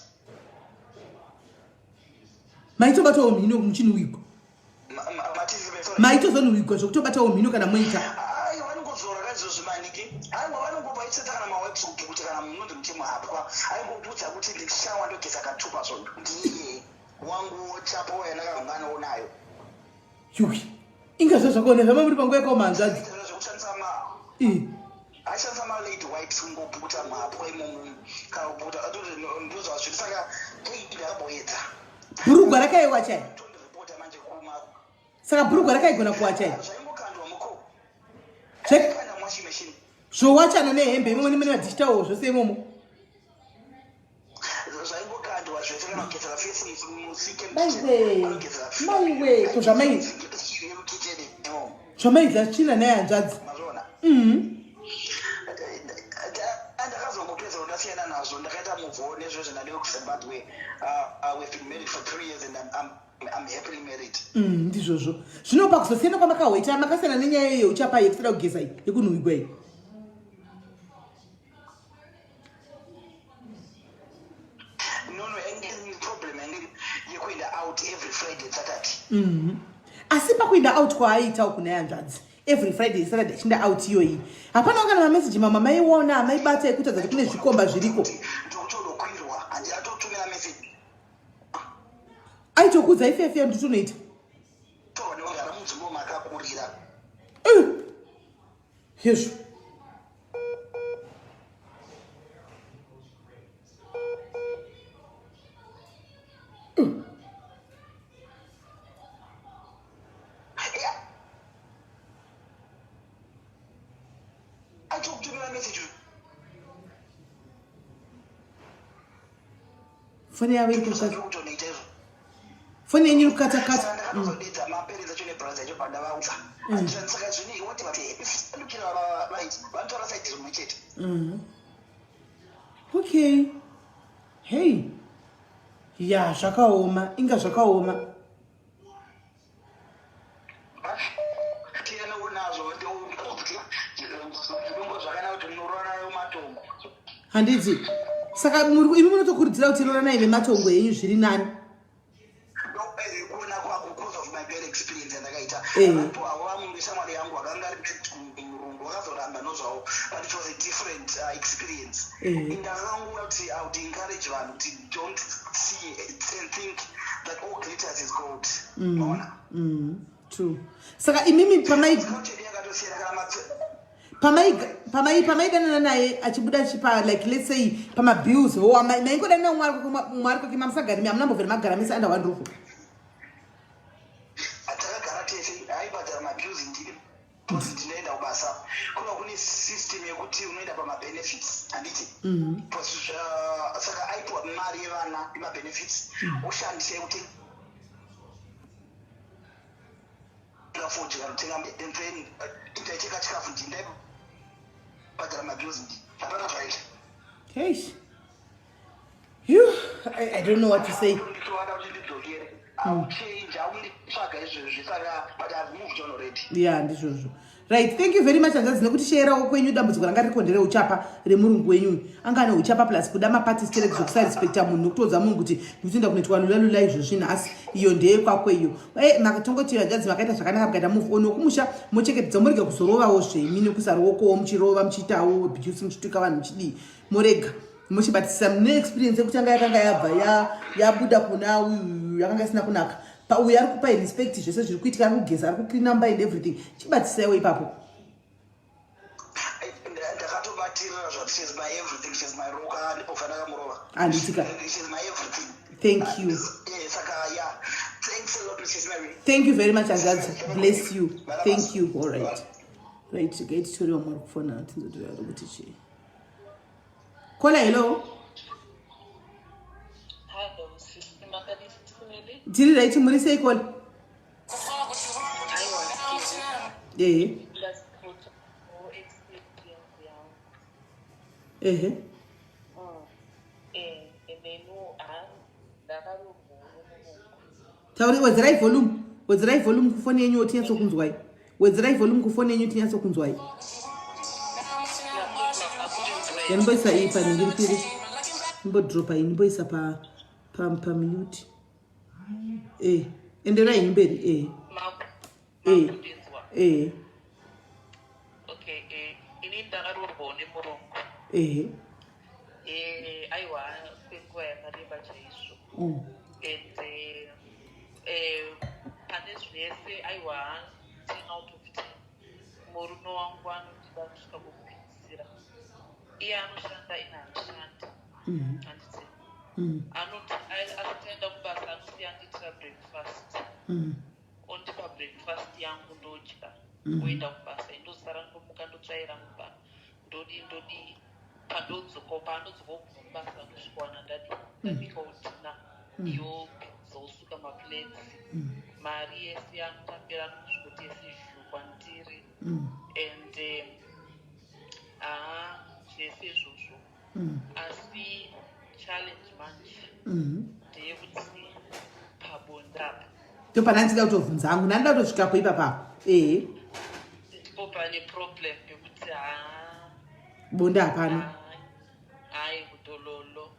A: Maitobatawo mhino muchinhuhwigwa?
G: Matisibe.
A: Maitozonhuhwigwa zvekutobatawo mhino kana moita?
G: Aiwa, vanongozora kaizvozvi maniki. Aiwa, vanongopa ichita kana mawebsite kuti kana munonzi muchimuhapwa, aingokudza kuti ndishawa, ndogeza katupa zvo ndiye. Wangu chapo yandakanganawo nayo.
A: Yuwi. Inga zvazvakaona zvama muri panguva yakaoma hanzvadzi.
G: Zvekushandisa ma aishandisa ma lady wipes kungopukuta mhapwa imomo kana kupukuta ndozvazviri saka ei ndakamboedza.
A: Bhurugwa rakaiwa chai.
G: Tondiripota manje kuma.
A: Saka bhurugwa rakaigona kuwacha iri.
G: Zvaingokandwa muko.
A: Check.
G: Kana washing machine.
A: Zvowachana nehembe imomo nemene madigital zvose imomo.
G: Zvaingokandwa zvese kana kugezera face musike.
A: Maiwe. Maiwe ko zvamai zvamaidla tsvina naye hanzvadzi.
G: Mazviona? Ndakazongopedza ndasiyana nazvo ndakaita move on nezvezvo ndandiri kuZimbabwe. We've been married for 3 years and I'm happily married.
A: Ndizvozvo. Zvino pakuzosiyana kwamakahoita makasiyana nenyaya iyo yeuchapa yekusada kugeza iyi yekunhuhwigwa iyi.
G: No, no, and problem yange yekuenda out every Friday and Saturday.
A: Asi pakuenda out kwaaiita uku naye hanzvadzi every Friday and Saturday achienda out iyoyi hapana kana mameseji mamwe amaiona amaibata ekutadza kuti kune zvikomba zviriko.
G: Ndokutodokwirwa handi atotumira message.
A: Aitokudza ifefe nditonoita.
G: Torwa neugara munzvimbo makakurira.
A: Hezvo. Foni yavo iri kushata. Foni yenyu iri kukata kata.
G: Ndakatozodedza maparents acho nebrother yacho pandavaudza. Saka zvino what vati ndukira right vanotora side rimwe chete.
A: Okay. Hey. Ya zvakaoma, inga zvakaoma.
G: Tiyana unazvo ndongo zvakanaka kuti munorora matongo.
A: Handiti. Saka imi munotokurudzira kuti roranai vematongo enyu zviri nani.
G: Kuona kwako because of my bad experience yandakaita. Vanhu avo vamwe shamwari yangu akanga ari murungu vakazoramba nozvawo but it was a different experience. Ndakangoona kuti I would encourage vanhu kuti don't see and think that all glitters is gold. Maona?
A: True. Saka imimi pamai
G: Culture yakatosiyana kana matse
A: pamaidanana naye achibuda achipa like let's say pamabills ho maingodanana mwari kwake mamusagari amunambobvira magara mese under one roof.
G: Takagara tese aibhadhara mabills ndini because ndinoenda kubasa. Kuna kune system yekuti unoenda pamabenefits handiti? Because saka aipiwa mari yevana yemabenefits oshandisa yekuti fodya kutenga and then ndaiteka chikafu ndaibhadhara mabills hapana zvaita.
A: Hey. You, I don't know what to say.
G: Nditoda kuti ndidzokere. Auchange, aunditsvaga izvezvi saka but I've moved on already.
A: Yeah, ndizvozvo. Right, thank you very much hanzvadzi nekuti sherawo kwenyu dambudziko ranga riri ndere uchapa remurungu wenyu. Anga ane uchapa plus kuda maparty sterek zvekusarespecta munhu nekutoudza munhu kuti ndikutoenda kunoitwa lula lula izvozvi nhasi iyo ndeyekwako iyo. Makatongoti hanzvadzi makaita zvakanaka mukaita move on kumusha mochengetedza murege kuzorovawo zvemi nekusarowokowo muchirova muchiitawo abuse muchituka vanhu muchidii murega muchibatisisa mune experience yekuti anga yakanga yabva yabuda kuna uyu yakanga isina kunaka. Uyu ari kupa respect zvese zviri kuitika ari kugeza ari kuclean mba and everything. Chibatisaiwo ipapo.
G: Ndakatobatirira zvati she's my everything, she's my rock, ndipobva ndakamurova.
A: Handitika.
G: She's my everything.
A: Thank you.
G: Saka yeah. Thanks a lot, Mrs. Mary.
A: Thank you very much, Hanzvadzi. Bless you. Thank you. All right. Right, get to your mark for now. Tinzotoya kuti chii. Kola, hello.
H: Hello, sister Makadiswele.
A: Tiri right, muri sei Kola? Ehe. Ehe. Tauri, wedzerai volume. Wedzerai volume kufoni yenyu tinyatsokunzwai. Wedzerai volume kufoni yenyu tinyatsokunzwai. Yanimboisa iyi panhingirikiri. Nimbodropa iyi nimboisa pa pa pa mute. Enderai henyu mberi.
H: Okay, ini ndakaroorwawo nemurungu. Aiwa kwenguva yakareba chaizvo. And pane zvese, aiwa, 10 out of 10. Murume wangu anondida kusvika kwekupedzisira. Iye anoshanda, ina handishandi, handiti? Anoti asati aenda kubasa anosiya andiitira breakfast, ondipa breakfast yangu, ndodya, oenda kubasa. Indosara ndomuka, ndotsvaira mumba, ndodii, ndodii. Pandodzoka, paanodzoka kubva kubasa, ndosvikawana ndadi ndabikawo dinner, iwo pedzosuka maplates. Mari yese yaanotambira anosvikoti yese zhu kwandiri. And haa, zvese izvozvo. Asi challenge manje ndeyekuti pabonde apa.
A: Ndopanandida kutovhunza hangu, ndandida kutosvikapo ipapapo, ehe.
H: Ndipo pane problem yekuti haa.
A: Bonde hapana.
H: Hayi, kudololo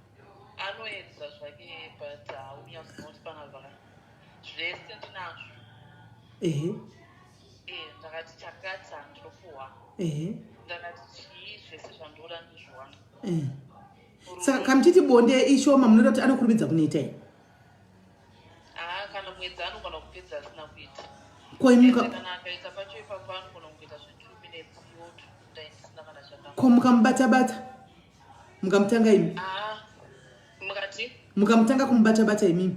H: anoedza zvake, but haunyatsoona pana zvaka zvese ndinazvo. Ndakati chakati handinopuhwa. Ndakati chii, zvese zvandoda ndizviwana.
A: Saka kamuchiti bonde ishoma, munoda kuti anokurumidza kunoita here?
H: Haa, kana mwedzi anogona kupedza asina kuita.
A: Ko imuka
H: Ende kana akaita pacho ipapo anogona kungoita zve2 minutes, iwo ndisina kana chakama.
A: Ko mukamubata-bata, mukamutanga imi?
H: Haa, mukati?
A: Mukamutanga kumubata-bata imimi?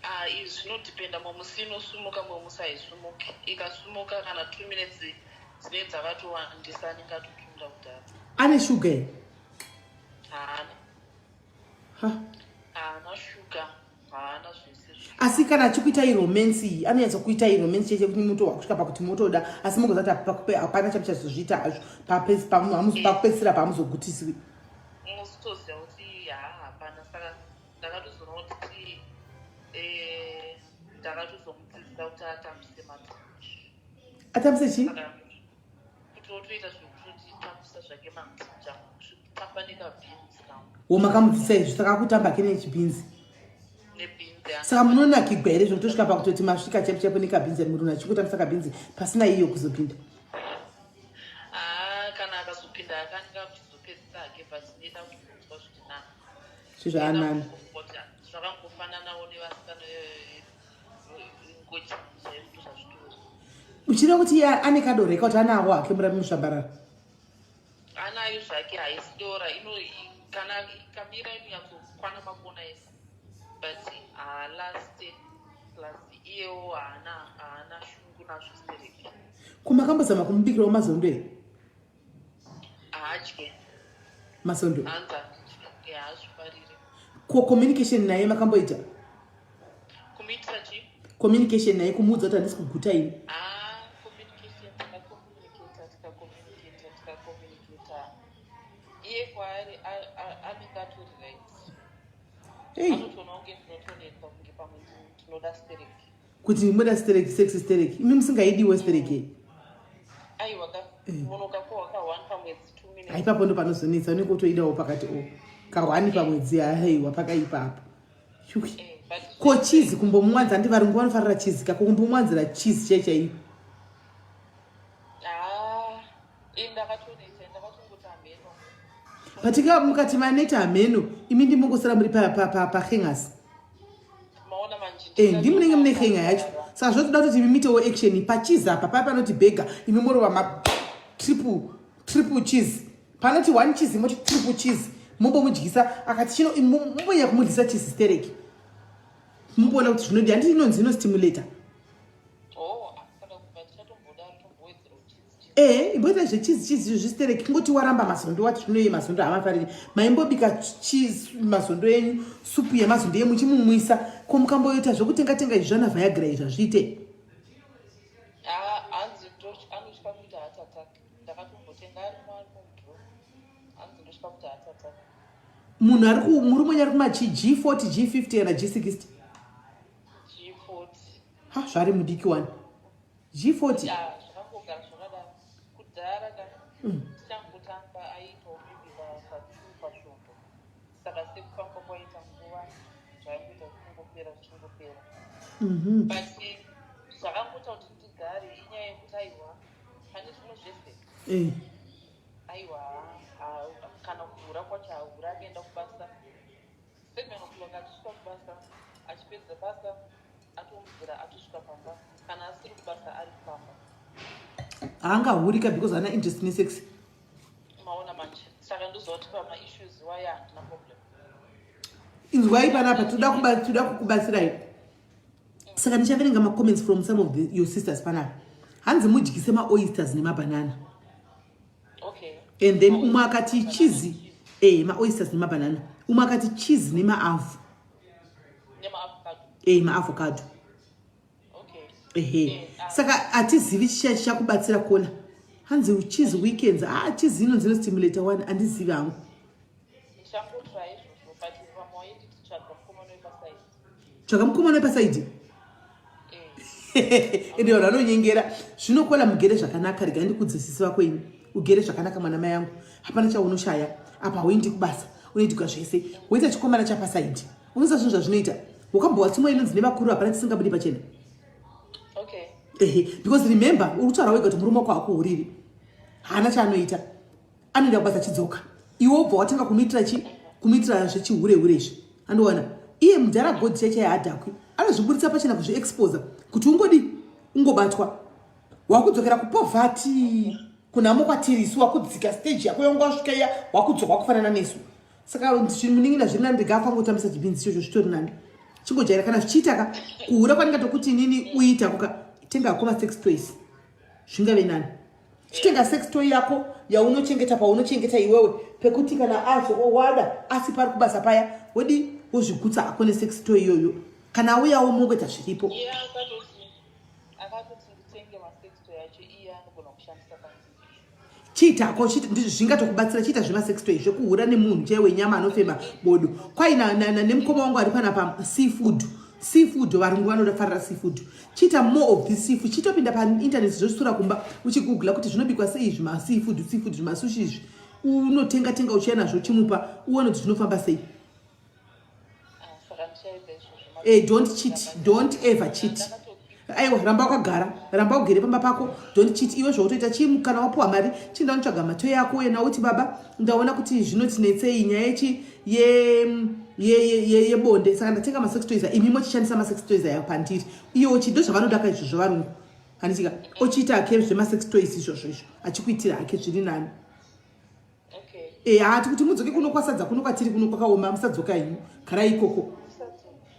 H: Ah, izvi zvinodhipenda. Mwe musi inosumuka, mwe musi haisumuki. Ikasumuka kana 2 minutes dzinenge dzakatowandisa, anenge atotunda kudhara.
A: Ane shuga here?
H: Haana.
A: Ha.
H: Haana shuga, haana zvese zvi.
A: Asi kana achikuitai romance iyi, anonyatsokuitai romance chete kuti mutohwa kusvika pakuti motoda, asi mugozati hapana chamuchazozviita hazvo pakupedzisira pamuzogutiswi?
H: Musitoziva kuti haa, hapana. Saka ndakatozoona kuti ndakatozomudzidzisa kuti atambise matinji.
A: Atambise chii?
H: Saka kuti otoita zvekutotitambisa zvake matinji angu, kutamba nekabhinzi kangu.
A: Wo, makamudzidzisa izvi, saka akutamba ke nechibhinzi?
H: Nebhinzi.
A: Saka munonakigwa here zvekutosvika pakutoti masvika chaipo chaipo nekabhinzi, munhu achingotambisa kabhinzi pasina iyo kuzopinda?
H: Haa, kana akazopinda akange achizopedzisa hake, but ndinoda kutonzwa zviri nani.
A: Zvezvaanani.
H: Zvakangofananawo nevasikana, ngochi chaizvo zvazvitori.
A: Uchida kuti iye ane kadoreka kuti anawo hake murapi musvambarara?
H: Anayo zvake, haisi dora ino kana ikamira inonyatsokwana makona ese, but haalaste, plus iyewo haana shungu nazvo stereki.
A: Ko makambozama kumubikirawo mazondo here?
H: Haadye.
A: Mazondo?
H: Hanzi handidye, haazvifarire.
A: Ko communication naye makamboita?
H: Kumuitira chii?
A: Communication naye, kumuudza kuti handisi kuguta ini.
H: Ah, communication takacommunicata, tikacommunicata, tikacommunicata. Iye kwaari anenge atori right. Anotoona kunge ndinotonetsa, kunge pamwe ndinoda stereki.
A: Kuti muda stereki, sex stereki, imi musingaidiwo stereki?
H: Aiwa ka, munhu ukapuhwa ka1 pamwedzi, 2 minutes.
A: Haipapo ndo panozonetsa, unenge utoidawo pakati o ka1 pamwedzi. Haiwa, pakaipapo. Shuwi.
H: But
A: Ko cheese kumbomuwanza? Handi varungu vanofarira cheese kako, kumbomuwanzira cheese chai chaiyo?
H: Ah, ini ndakatonetsa, ndakatongoti hameno.
A: Patika mukati maneta hameno, imi ndimongosara muri pahengasi.
H: Maona manje.
A: Ndimunenge mune henga yacho, saka zvotoda kuti imi muitewo action pacheese apa. Paya panoti burger, imi morova ma triple, triple cheese. Panoti one cheese, moti triple cheese, mumbomudyisa. Akati chino, imi mumbonyanya kumudyisa cheese stereki, mumboona kuti zvinodi. Handiti inonzi inostimulata?
H: Oh, saka kubva tichatombodaro, tombowedzera cheese, cheese.
A: Ehe, imboita zvecheese, cheese zvistereki. Kungoti waramba mazondo, wati zvinoye mazondo havafariri, maimbobika cheese mazondo enyu, supu yemazondo ye muchimumwisa. Ko mukamboita zvekutenga tenga izvi zvana Viagra izvi, hazviite?
H: Ah, hanzi anotya kuita heart attack. Ndakatombotenga, arimo, arimo mudro. Hanzi ndotya kuita heart attack.
A: Munhu ari murume wenyu ari kumachi G40, G50 kana G60?
H: G40.
A: Ha, zvari mudiki wani, G40.
H: Ah, zvakangogara zvakadaro kudhara ka. Tichangotanga aiitawo maybe ka2 pasvondo. Saka sekufamba kwaita nguva, zvaingoita zvichingopera, zvichingopera. But zvakangoita kuti ndigare inyaya yekuti aiwa, pane zvimwe zvese. Aiwa, kana kuhura kwacho, ahura akaenda kubasa 7 o'clock. o'clock achisvika kubasa, achipedza basa atomudzira atosvika pamba. Kana asiri kubasa ari pamba.
A: Haangahurika because haana interest nesex.
H: Maona manje, saka ndozoti pamaissues waya handina problem.
A: Inzwai panapa, toda kukubatsirai. Saka ndichaverenga macomments from some of your sisters panapa. Hanzi mudyise maoysters nemabanana. And then umwe akati cheese, maoysters nemabanana. Umwe akati cheese nemaavhu.
H: Nemaavocado.
A: Maavocado. Ehe, saka hatizivi chicha chichakubatsira kola. Hanzi cheese weekends. Ah, cheese inonzi inostimulata one, handizivi hangu.
H: Ndichangotry izvozvo, but vamwe wainditi tsvaga mukomana wepaside.
A: Tsvaga mukomana wepaside. Ende vanhu vanonyengera. Zvinokola, mugere zvakanaka. Regai ndikudzisisi vako ini, ugere zvakanaka mwana mai yangu, hapana chaunoshaya apa. Hauendi kubasa, unoitirwa zvese. Woita chikomana chapaside, unoziva zvinhu zvazvinoita. Wakambova tsumwa inonzi nevakuru, hapana chisingabudi pachena. Ehe, because remember, uri kutaura wega kuti murume wako hakuhuriri, haana chaanoita, anoenda kubasa achidzoka. Iwe wobva watanga kumuitira chi kumuitira zvechihure hure izvi. Andowana iye mudhara godhi chaichai haadhakwi, anozviburitsa pachena, kuzviexposa kuti ungodi ungobatwa wakudzokera kupoverty, kunhamo kwatiri isu, wakudzika stage yako yonga wasvika iya, wakudzoka wakufanana nesu. Saka munin'ina, zviri nani rega afangotambisa chibhinzi ichocho, zvitori nani. Chingojaira kana zvichiita ka kuhura kwandingatokuti inini uita kuka tenga hako masex toys, zvingave nani. Chitenga sex toy yako yaunochengeta paunochengeta iwewe, pekuti kana azo wada asi pari kubasa paya, wodi wozvigutsa hako nesex toy iyoyo. Kana auyawo mongoita zviripo.
H: Iye akatoti nditenge masex toy acho, iye anogona kushandisa panzira.
A: Chiitako zvingatokubatsira. Chiita zvemasex toy, zvekuhura nemunhu chaiwe wenyama anofema bodo. Kwai nemukoma wangu ari panapa, seafood, seafood, varungu vanofarira seafood. Chiita more of this seafood. Chitopinda painternet zvosura kumba, uchigoogla kuti zvinobikwa sei izvi maseafood, seafood, zvimasushi izvi. Unotenga tenga uchiya nazvo, uchimupa, uone kuti zvinofamba sei.
H: Ah, saka ndichaita izvozvo.
A: Don't cheat, don't ever cheat. Aiwa, ramba wakagara, ramba ugere pamba pako, don't cheat. Iwe zvautoita chii, kana wapuwa mari, chinda unotsvaga matoy ako uye nauti, "Baba, ndaona kuti zvinotinetsei nyaya yechi yebonde, saka ndatenga masex toys, imi mochishandisa masex toys aya pandiri." Iye ochi ndo zvavanoda ka izvozvo varungu, handitika? Ochiita hake zvemasex toys izvozvo izvo, achikuitira hake, zviri nani. Hati kuti mudzoke kuno kwasadza, kuno kwatiri kuno kwakaoma. Musadzoka henyu, garai ikoko.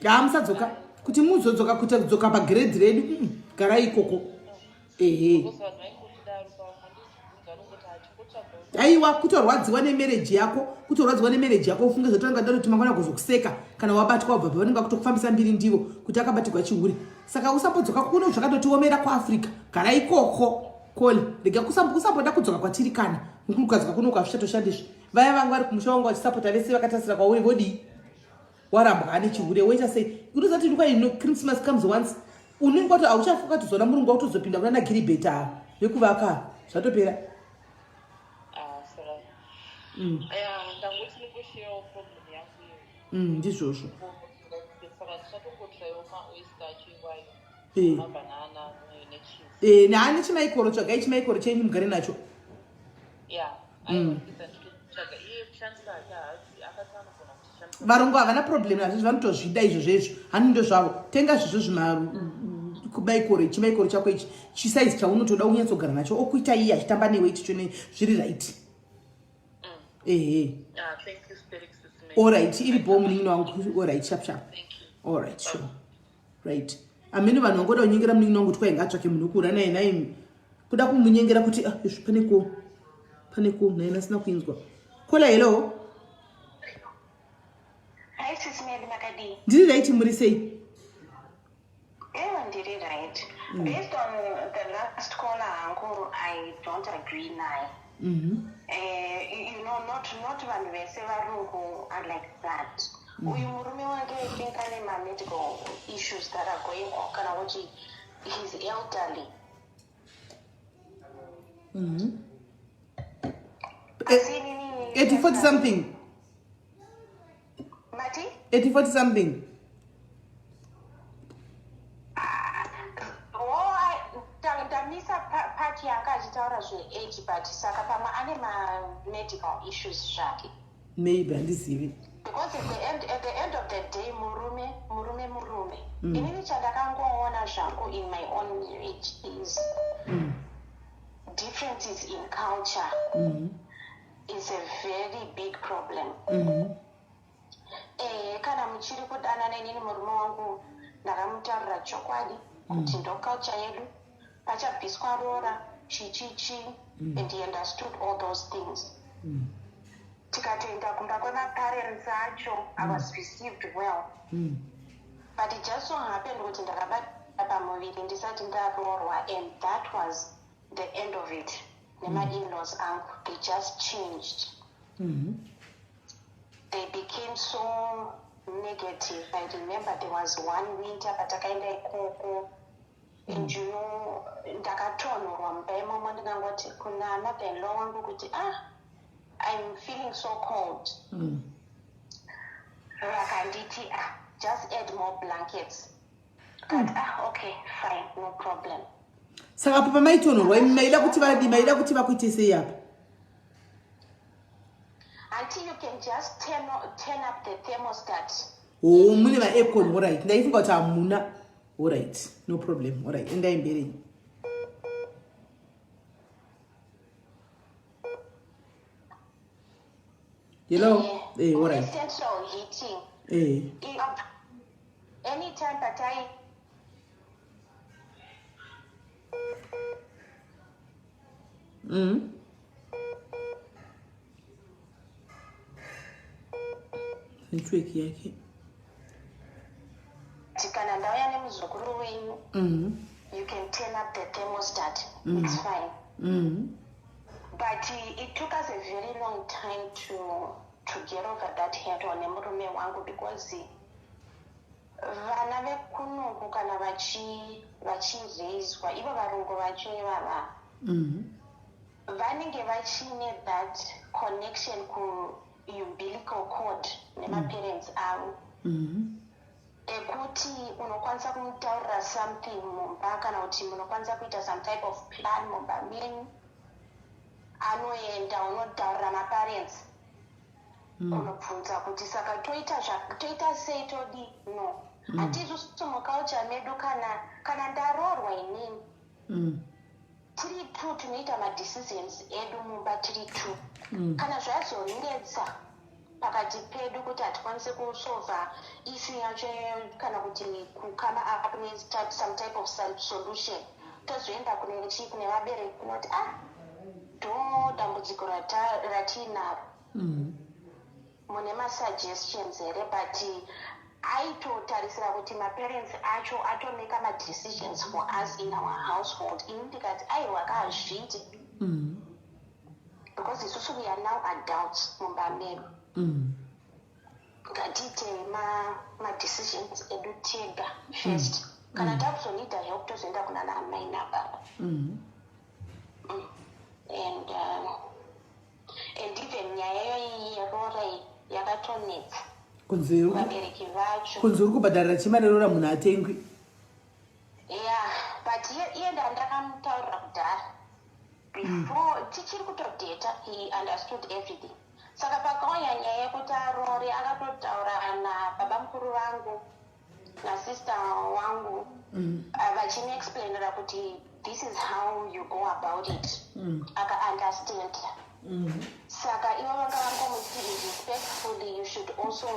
A: Ha, musadzoka kuti muzodzoka kuita kudzoka pagrade redu. Garai ikoko, ehe.
H: Because vanhu vaingotidaro pamwe ndichibvunza, vanongoti hachingotsvaga.
A: Aiwa, kutorwadziwa nemarriage yako, kutorwadziwa nemarriage yako. Ufunge zvatanga daro kuti mangwana kuzokuseka kana wabatwa, wabva pavanenge vakutokufambisa mbiri ndivo kuti akabatirwa chihure. Saka usambodzoka kuno, zvakatotiomera kuAfrica. Gara ikoko kole, rega kusamboda kudzoka kwatiri. Kana ukadzoka kuno ukazvichatoshandizvi, vaya vanga vari kumusha wangu vachisapota vese vakatasira kwauri, vodii? Warambwa ane chihure, woita sei? Unozati ndikwa ino Christmas comes once, unenge wato hauchafuka kutozona murungu, wakutozopinda kuna nagiribheti ava vekuvaka, zvatopera.
H: Ah, saka aya ndangoti ndingosharewo problem yangu iyo.
A: Ndizvozvo.
H: Saka ndichatongotraiwo maoyster acho iwayo, mabanana necheese.
A: Naane chimaikoro, tsvagai chimaikoro chenyu mugare nacho.
H: Ya, aiwa, nditotsvaga. Iye kushandisa hake haasi, akati anogona kutishandisa.
A: Varungu havana problem nazvo, vanotozvida izvozvo izvo, hani ndo zvavo. Tenga zvizvo zvimaikoro, chimaikoro chako ichi, chisaizi chaunotoda, unyatsogara nacho, okuita iye achitamba newe ichicho zviri right, ehe.
H: Ah, thank you, Felix. Sis May.
A: Alright, iri bo munin'ina wangu. Alright, sharp sharp.
H: Thank you.
A: Alright, sure, right. Amene vanhu vangoda kunyengera munin'ina wangu kuti kwainge atsvake munhu wekuura naye naimi, kuda kumunyengera kuti ah, izvi pane ko naye asina kuinzwa. Kola, hello.
D: Hi Sis Mary, makadii?
A: Ndiri right, muri sei?
D: Ewa, ndiri right. Based on the last caller hangu, I don't agree naye. Not vanhu vese varungu are like that. Uyu murume wake, I think ane ma-medical issues that are going on, kana kuti he's elderly. Asi inini
A: 80 40 something.
D: Mati?
A: 80 40 something.
D: Oh, ndamisa part yanga achitaura zveage, but saka pamwe ane ma-medical issues zvake.
A: Maybe, handizivi.
D: Because at the end of the day, murume, murume, murume. Inini chandakangoona zvangu in my own marriage is differences in culture is a very big problem. Kana muchiri kudanana, inini murume wangu ndakamutaurira chokwadi kuti ndo culture yedu, pachabviswa rora, chichichi, and he understood all those things. Tikatoenda kumba kwemaparents acho, I was received well, but it just so happened kuti ndakabata pamuviri ndisati ndaroorwa, and that was the end of it. Nema-inlaws angu, they just changed. They became so negative. I remember there was one winter patakaenda ikoko, and ndakatonhorwa mumba imomo. Ndikangoti kuna mother in law wangu kuti, "Ah, I'm feeling so cold." Vakanditi, "Ah, just add more blankets." But, "Ah, okay, fine, no problem."
A: Saka apa pamaitonhorwa, imi maida kuti vadi, maida kuti vakuite sei apa?
D: Until you can just turn up the thermostat.
A: O, mune maaircon. Alright, ndaifunga kuti hamuna. Alright, no problem. Alright, endai mberi. Hello? Alright.
D: Central heating. Anytime patai
A: Network yake.
D: Kana ndauya nemuzukuru wenyu, you can turn up the thermostat, it's fine. But it took us a very long time to get over that hurdle nemurume wangu, because vana vekunoku kana vachiraiswa, ivo varungu vacho ivava, vanenge vachine that connection kuumbilical cord nemaparents avo, ekuti unokwanisa kumutaurira something mumba, kana kuti munokwanisa kuita some type of plan mumba menyu, anoenda unotaurira maparents, unobvunza kuti, "Saka toita sei, todi?" No, hatizvisi muculture medu. Kana ndaroorwa inini, tiri two tinoita madecisions edu mumba, tiri two. Kana zvazonetsa pakati pedu kuti hatikwanisi kusolva issue yacho, kana kuti kucome up some type of solution, tozoenda kune chii, kune vabereki, kunoti, "Ah, ndo dambudziko ratiinaro. Mune masuggestions here?" But aitotarisira kuti maparents acho atomeka madecisions for us in our household. Ini ndikati, "Aiwa, kahazviiti, because isusu we are now adults mumba medu. Ngatiite madecisions edu tega first. Kana takuzonida help, tozoenda kuna naamai nababa." And even nyaya iyoyi yeroora iyi yakatonetsa
A: Kunzi
D: vabereki vacho.
A: Kunzi uri kubhadharira chimari rora, munhu atengwi.
D: Yeah, but iye ndandakamutaurira kudhara before tichiri kutodheta. He understood everything. Saka pakauya nyaya yekuti arore, akatotaura nababa mukuru vangu nasister wangu, vachimuexplainira kuti this is how you go about it. Akaunderstand. Saka ivo vanga vangomuti, "Respectfully, you should also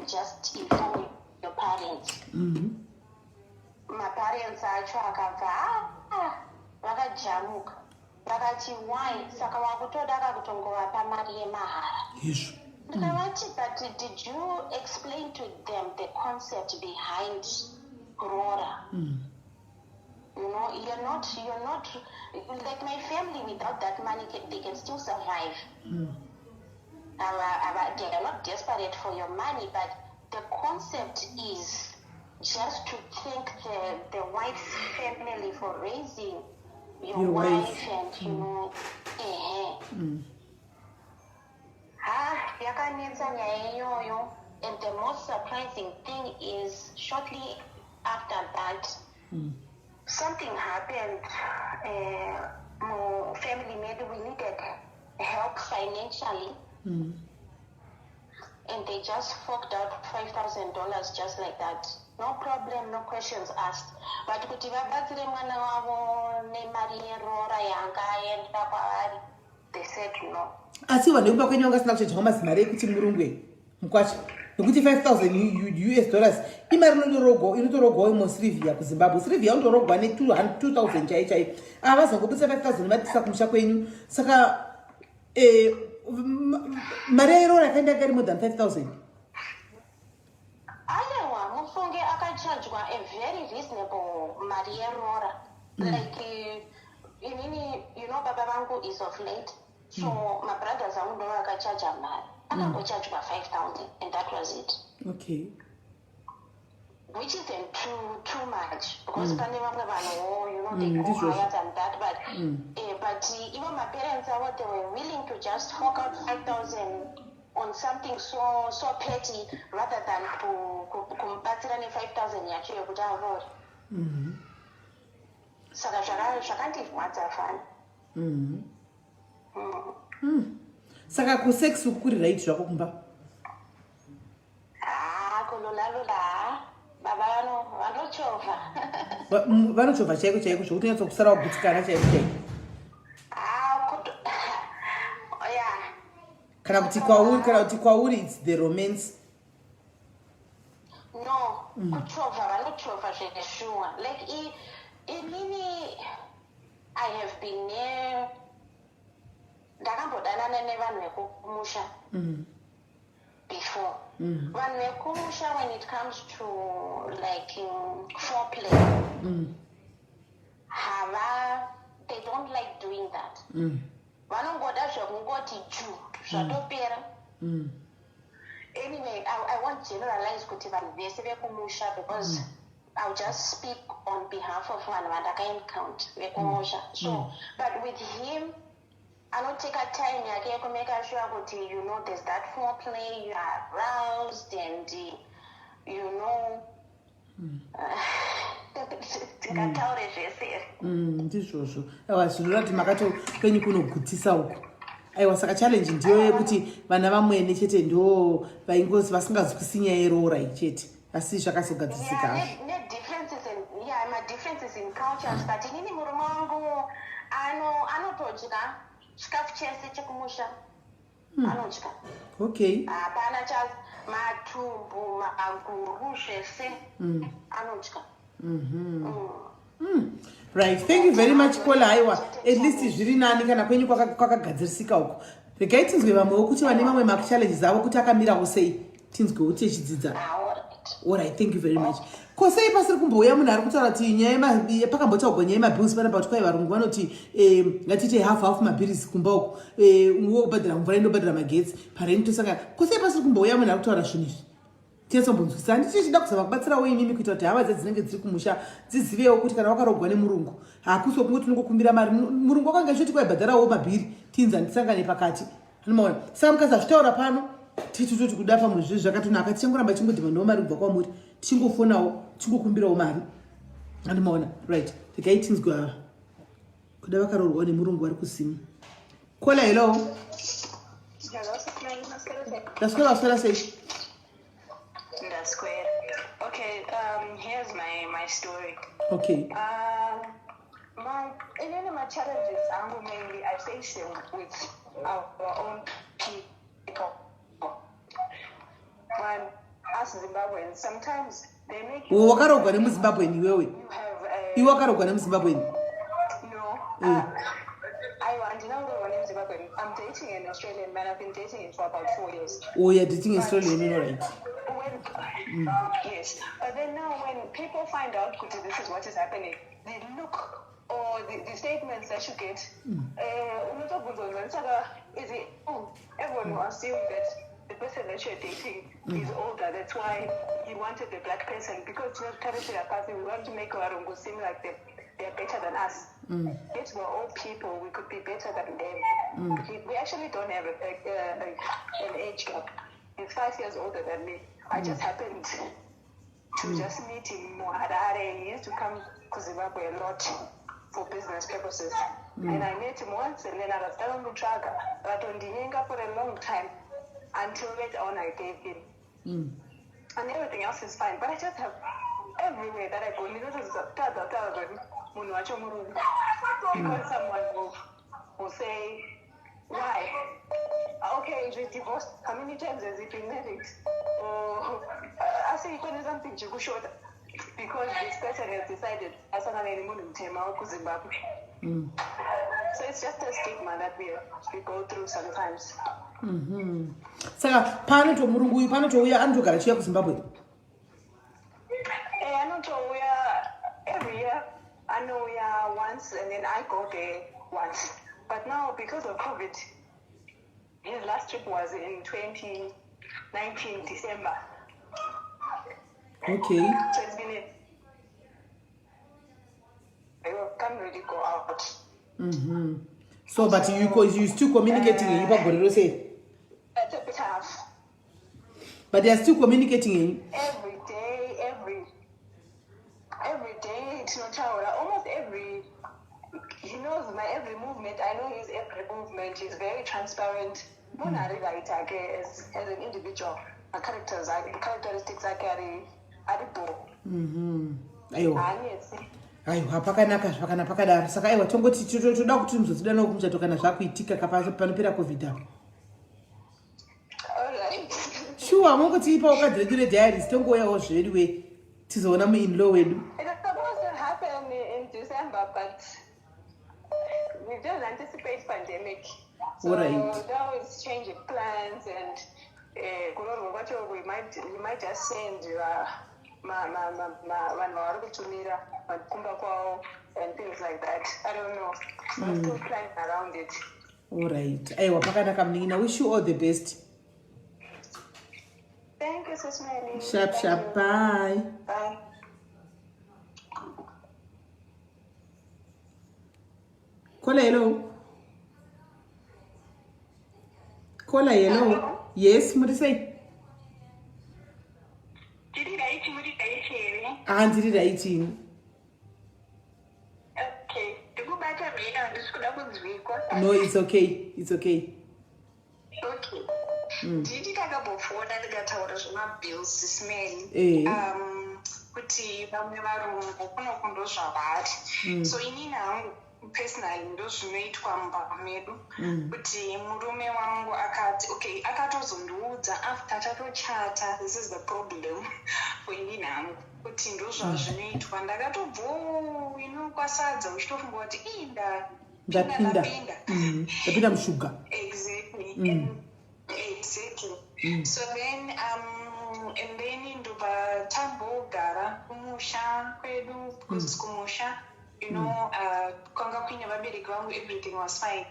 D: just inform your parents." Maparents acho akabva, "Ah," vakajamuka, vakati, "Why? Saka wakutoda kakutongovapa mari yemahara?"
A: Izvo.
D: Ndikavati, "But did you explain to them the concept behind rora? You're not like my family. Without that money, they can still survive. They are not desperate for your money, but the concept is just to thank the wife's family for raising your,
A: Your wife.
D: wife, and ehe." Ha, yakanetsa nyaya iyoyo. And the most surprising thing is, shortly after that, something happened mufamily medu. We needed help financially. And they just forked out $5,000 just like that. No problem, no questions asked. But kuti vabatsire mwana wavo nemari yeroora yanga aenda kwavari, they said no.
A: Asi vanhu vekumba kwenyu vanga sina kuchadyawo mazimari ekuti murungwe mukwasha, nekuti 5000 US dollars imari inotorogwawo imoSrivia kuZimbabwe. Srivia unotorogwa ne2000 chai chai. Ava vazongobudisa 5000 vatisa kumusha kwenyu. Saka mari yairora yakaenda yanga iri more than 5000?
D: Aiwa, mufunge akachajwa a very reasonable mari yeroora. Like inini, baba vangu is of late, so mabrothers angu ndo vakachaja mari. Akangochajwa 5000 and that was it. Which isn't too much because pane vamwe vanhuwo, they go
A: Ndizvozvo.
D: Higher than that, but ivo maparents avo, they were willing to just fork out 5000 on something so so petty rather than kumubatsira ne5000 yacho yekuti avore. Saka zvakandirwadza fani.
A: Saka kusex uku kuri right zvako kumba?
D: Ha, kululalola, ha, baba vanochovha.
A: Vanochovha chaiko chaiko, zvokuti unyatsokusara wagutsikana chaiko chaiko?
D: Ha, ya.
A: Kana kuti kwauri it's the romance?
D: No, kuchovha, vanochovha zveshuwa. Like inini I have been ne ndakambodanana nevanhu vekumusha before. Vanhu vekumusha, when it comes to like foreplay, hava, they don't like doing that. Vanongoda zvekungoti ju, zvatopera. Anyway, I won't generalize kuti vanhu vese vekumusha because I'll just speak on behalf of vanhu vandakaencounter vekumusha. So, but with him, anoteka time yake yekumake sure kuti there's that foreplay, you are aroused and tingataure zvese.
A: Ndizvozvo. Aiwa, zvinoreva kuti makato kwenyu kunogutisa uku. Aiwa, saka challenge ndiyo yekuti vana vamwene chete ndo vaingozi vasingazwisi nyaya yeroora iyi chete, asi zvakazogadzisika hazvo.
D: Ne-differences in, yeah, ma-differences in cultures. But inini murume wangu anotodya chikafu chese chekumusha, anodya. Hapana cha matumbu, maguru, zvese anodya.
A: Right, thank you very much, caller. Aiwa, at least zviri nani kana kwenyu kwakagadzirisika uko. Regai tinzwe vamwewo kuti vane mamwe machallenges avo kuti akamirawo sei, tinzwewo tichidzidza.
D: Alright.
A: Alright, thank you very much. Ko sei pasiri kumbouya munhu ari kutaura kuti nyaya pakambotaurwa nyaya yemabills panapa, kuti kwai varungu vanoti ngatiite half half mabills kumba uko, uwo kubhadhara mvura, inobhadhara magetsi, pareni tosangana. Ko sei pasiri kumbouya munhu ari kutaura zvinhu izvi? Tinyatsombonzwisisa. Handiti tichida kuzama kubatsirawo imimi kuita kuti hama dzinenge dziri kumusha dzizivewo kuti kana wakarogwa nemurungu, hakusi kungoti unongokumbira mari. Murungu wakanga ichoti kwaibhadharawo mabhiri, tinzi handisangane pakati, anomaona. Saka mukasazvitaura pano, titototi kuda pamwe zvinhu zvakatonaka, tichangoramba tichingodhimandawo mari kubva kwamuri, tichingofonawo, tichingokumbirawo mari, andimaona. Right, regai tinzwe ava kuda vakaroorwawo nemurungu vari kuzimu. Caller, hello. Ndaswera, waswera sei?
I: Ndaswera. Okay, here's my story. My in my challenges, angu mainly I face them with our own people. When us Zimbabweans, sometimes they make you
A: Wakarogwa nemuZimbabweni iwewe?
I: You have a
A: Iwe wakarogwa nemuZimbabweni?
I: No. I handina kuroorwa nemuZimbabwean. I'm dating an Australian man. I've been dating him for about 4 years.
A: Oh, you're dating Australian, all right.
I: When, Yes, but then now when people find out kuti this is what is happening, they look or the statements that you get, unotobvunzwa saka is it, oh, everyone will assume that the person that you're dating is older. That's why you wanted the black person, because tinozvitarisira pasi. We want to make varungu seem like they're better than us. Yet we're all people. We could be better than them. We actually don't have an age gap. He's 5 years older than me. I just happened to just meet him in Harare. He used to come to Zimbabwe a lot for business purposes. And I met him once and then akazotanga kunditsvaga, akatondinyenga for a long time. Until later on I gave in. And everything else is fine. But I just have everywhere that I go, ndinototadza kutaura kuti munhu wacho murungu. Because someone will say, why? Okay, you divorced. How many times has he been married? Or asi pane something chikushota. Because this person has decided asangane nemunhu mutema wekuZimbabwe. So it's just a stigma that we go through sometimes.
A: Saka panoto murungu uyu panotouya, anotogara achiuya kuZimbabwe?
I: Anotouya every year. Anouya once and then I go there once. But now because of COVID, his last trip was in 2019 December. So it's been I can't really go out.
A: So but you still communicating henyu pagore rose here?
I: It's a bit tough.
A: But they are still communicating henyu?
I: Every day, every day tinotaura, almost every, he knows my every movement, I know his every movement. He's very transparent. Munhu ari right ake as an individual. Macharacters ake, characteristics ake ari bo.
A: Aiwa.
I: Haanetsi.
A: Aiwa, pakanaka zvakana pakadaro. Saka aiwa, tongoti toda kuti muzodzidanawo kumuchato kana zvakuitika panopera COVID apo.
I: Alright.
A: Shuwa, mongotiipawo kadhi redu rediaries, tongouyawo zvedu we tizoona muinlaw wedu.
I: It was supposed to happen in December, but we didn't anticipate pandemic. So now it's changing plans and kuroorwa kwacho we might just send vanhu vavari kutumira kumba kwavo and things like that. I don't know. We're still planning around it.
A: Alright, aiwa, pakanaka munin'ina. Wish you all the best.
I: Thank you, Sis Melly.
A: Sharp.
I: Thank
A: Sharp.
I: you.
A: Bye.
I: Bye.
A: Caller, hello. Caller, hello. Yes, muri sei?
D: Tiri right, muri right here?
A: Ah, ndiri right ini.
D: Okay, ndikubata mhina, handisi kuda kunzwikwa.
A: No, it's okay, it's okay.
D: Okay, nditi takambofona ndikataura zvemabills, Sis Melly. Kuti vamwe varungu kunoku ndozvavari. So inini hangu personally ndozvinoitwa mumba medu, kuti murume wangu akati okay, akatozondiudza after tatochata. This is the problem for inini hangu, kuti ndozvazvinoitwa. Ndakatobvo inokwasadza uchitofunga kuti ii
A: ndapinda.
D: Ndapinda.
A: Ndapinda mushuga.
D: Exactly. Exactly. So then and then ndobva tambogara kumusha kwedu, because kumusha kwanga kuine vabereki vangu, everything was fine.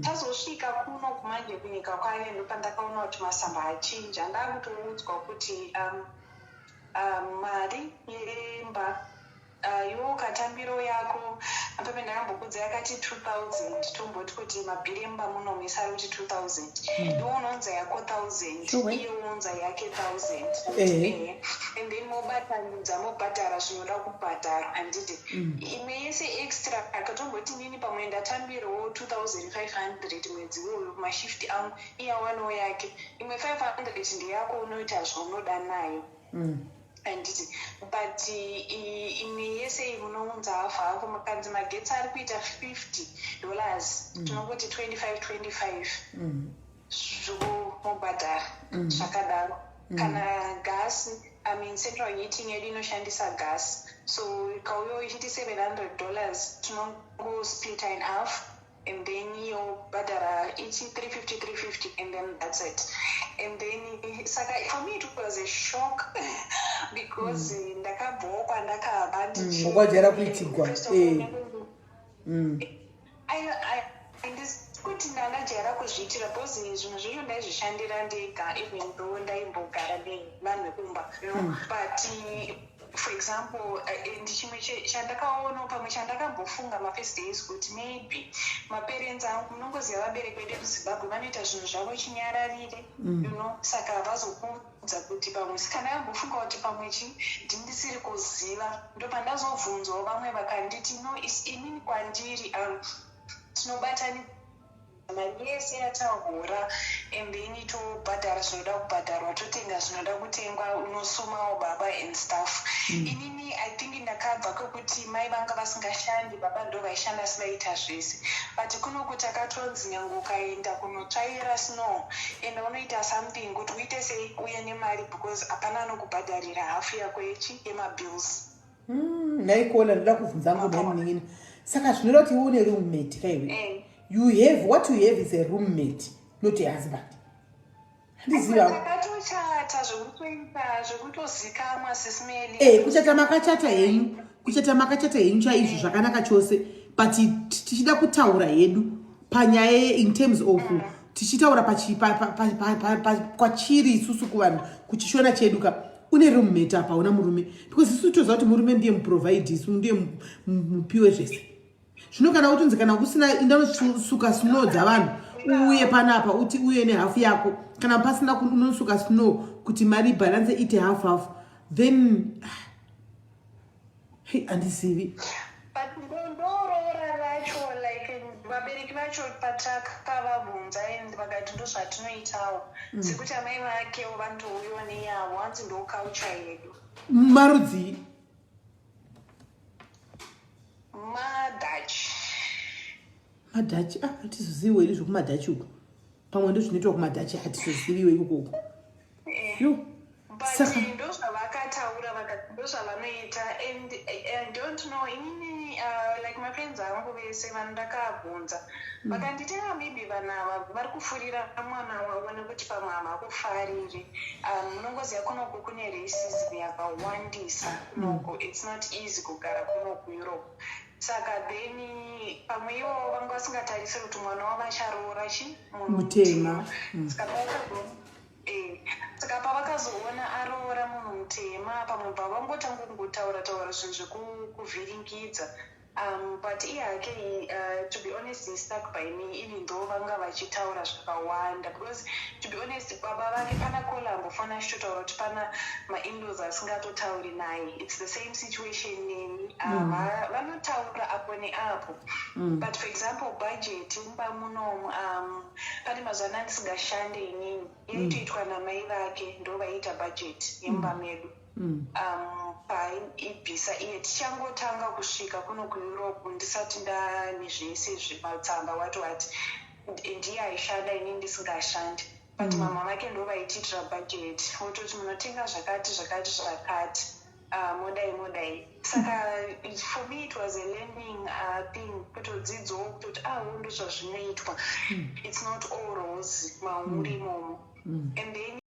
D: Tazosvika kuno kumanje kunyika kwake, ndopandakaona kuti masamba achinja. Ndakutoudzwa kuti mari yemba, iwe ukatambiro yako apape ndakambokudza yakati 2000, tomboti kuti mabhiri emba munomisa ari kuti 2000, iwe unounza yako 1000, iye uunza yake 1000. And then mobatanidza, mobhadhara zvinoda kubhadhara, handiti? Imwe yese extra, akatomboti nini pamwe ndatambirawo 2500 mwedzi uyu kumashift angu, iye awanawo yake imwe 500, ndeyako, unoita zvaunoda nayo, handiti? But imwe yese munounza hafu hafu. Makanzi magetsi ari kuita $50, tinongoti 25 25, zvomobhadhara zvakadaro. Kana gasi, I mean, central heating yedu inoshandisa gas, so ikauya ichiti $700, tinongosplita in half and then yobhadhara ichi 350 350 and then that's it. And then saka for me it was a shock because ndakabvawo kwandakabva.
A: Wakwajaira kuitigwa.
D: First of all, handisi kuti ndandajaira kuzviitira, because zvinhu zvacho ndaizvishandira ndega, even though ndaimbogara nevanhu vekumba. But for example, and chimwe chandakaonawo pamwe chandakambofunga mafirst days kuti maybe maparents angu, munongoziva vabereki vedu vemuZimbabwe vanoita zvinhu zvavo chinyararire, saka havazokuudza kuti pamwe kana yambofunga kuti pamwe chi ndindisiri kuziva. Ndopandazobvunzwawo vamwe vakanditi no, inini kwandiri tinobatani mari yese yatahura.
I: And then tobhadhara zvinoda kubhadharwa, totenga zvinoda kutengwa, unosumawo baba and stuff. Inini I think ndakabva kwekuti mai vanga vasingashandi, baba ndo vaishanda, asi vaiita zvese. But kunoku takatonzi nyange ukaenda kunotsvaira snow, enda unoita something kuti uite sei, uye nemari, because hapana anokubhadharira hafu yako yechi yemabills.
A: Naikola ndoda kubvunza ngo, nhai munin'ina, saka zvinoda kuti iwe une roommate kaiwe?
I: Eh.
A: You have, what you have is a roommate, not a husband. Handiziva.
I: Takatochata zvekutoita zvekutozikamwa, Sis Melly.
A: Kuchata makachata henyu, kuchata makachata henyu chaizvo, zvakanaka chose. But tichida kutaura hedu panyaya in terms of tichitaura kwachiri isusu kuvanhu kuchishona chedu ka, une roommate apa, una murume, because isusu toziva kuti murume ndiye muprovide, isu ndiye mupiwe zvese. Zvino kana utonzi kana usina, indanosuka snow dzavanhu, uye panapa uti uye nehafu yako, kana pasina unosuka snow kuti mari ibhalance ite half half, then hei, handizivi.
I: But ndoroora racho, like vabereki vacho patakavabvunza and vakati ndozvatinoitawo, sekuti amai vakewo vanotouyiwa neyavo, hanzi ndo culture yedu.
A: Marudzii?
I: MaDutch.
A: MaDutch? Ah, hatizoziviwo iri zvokumaDutch uku. Pamwe ndo zvinoitwa kumaDutch, hatizoziviwo ikokoko. Yo.
I: But ndozvavakataura, vakati ndozvavanoita. And I don't know, inini like my friends angu vese vandakabvunza vakanditi, ah, maybe vanhu ava vari kufurira mwana wavo nekuti pamwe havakufariri. Munongoziva kunoku kune racism yakawandisa kunoku. It's not easy kugara kuno kuEurope. Saka then pamwe ivo vanga vasingatarisiri kuti mwana wavo acharoora chi munhu
A: mutema.
I: Saka pavakazoona aroora munhu mutema, pamwe bva vangotanga kungotaura taura zvinhu zvekuvhiringidza. But iye hake, to be honest, he stuck by me, even though vanga vachitaura zvakawanda, because to be honest, baba vake pana kola ambofana achitotaura kuti pana mainlaws asingatotauri naye. It's the same situation neni. Vanotaura apo neapo. But for example, budget mumba munomu, pane mazuva ana ndisingashande inini, yaitoitwa namai vake, ndo vaiita budget yemumba medu. Paaibvisa iye, tichangotanga kusvika kuno kuEurope, ndisati ndane zvese zvematsamba wati wati, ndiye aishanda, inini ndisingashandi. But mama vake ndo vaitiitira budget, vototi munotenga zvakati zvakati zvakati, modai modai. Saka for me it was a learning thing, kutodzidzawo kutoti awo ndo zvazvinoitwa. It's not all rose mauri imomo. And then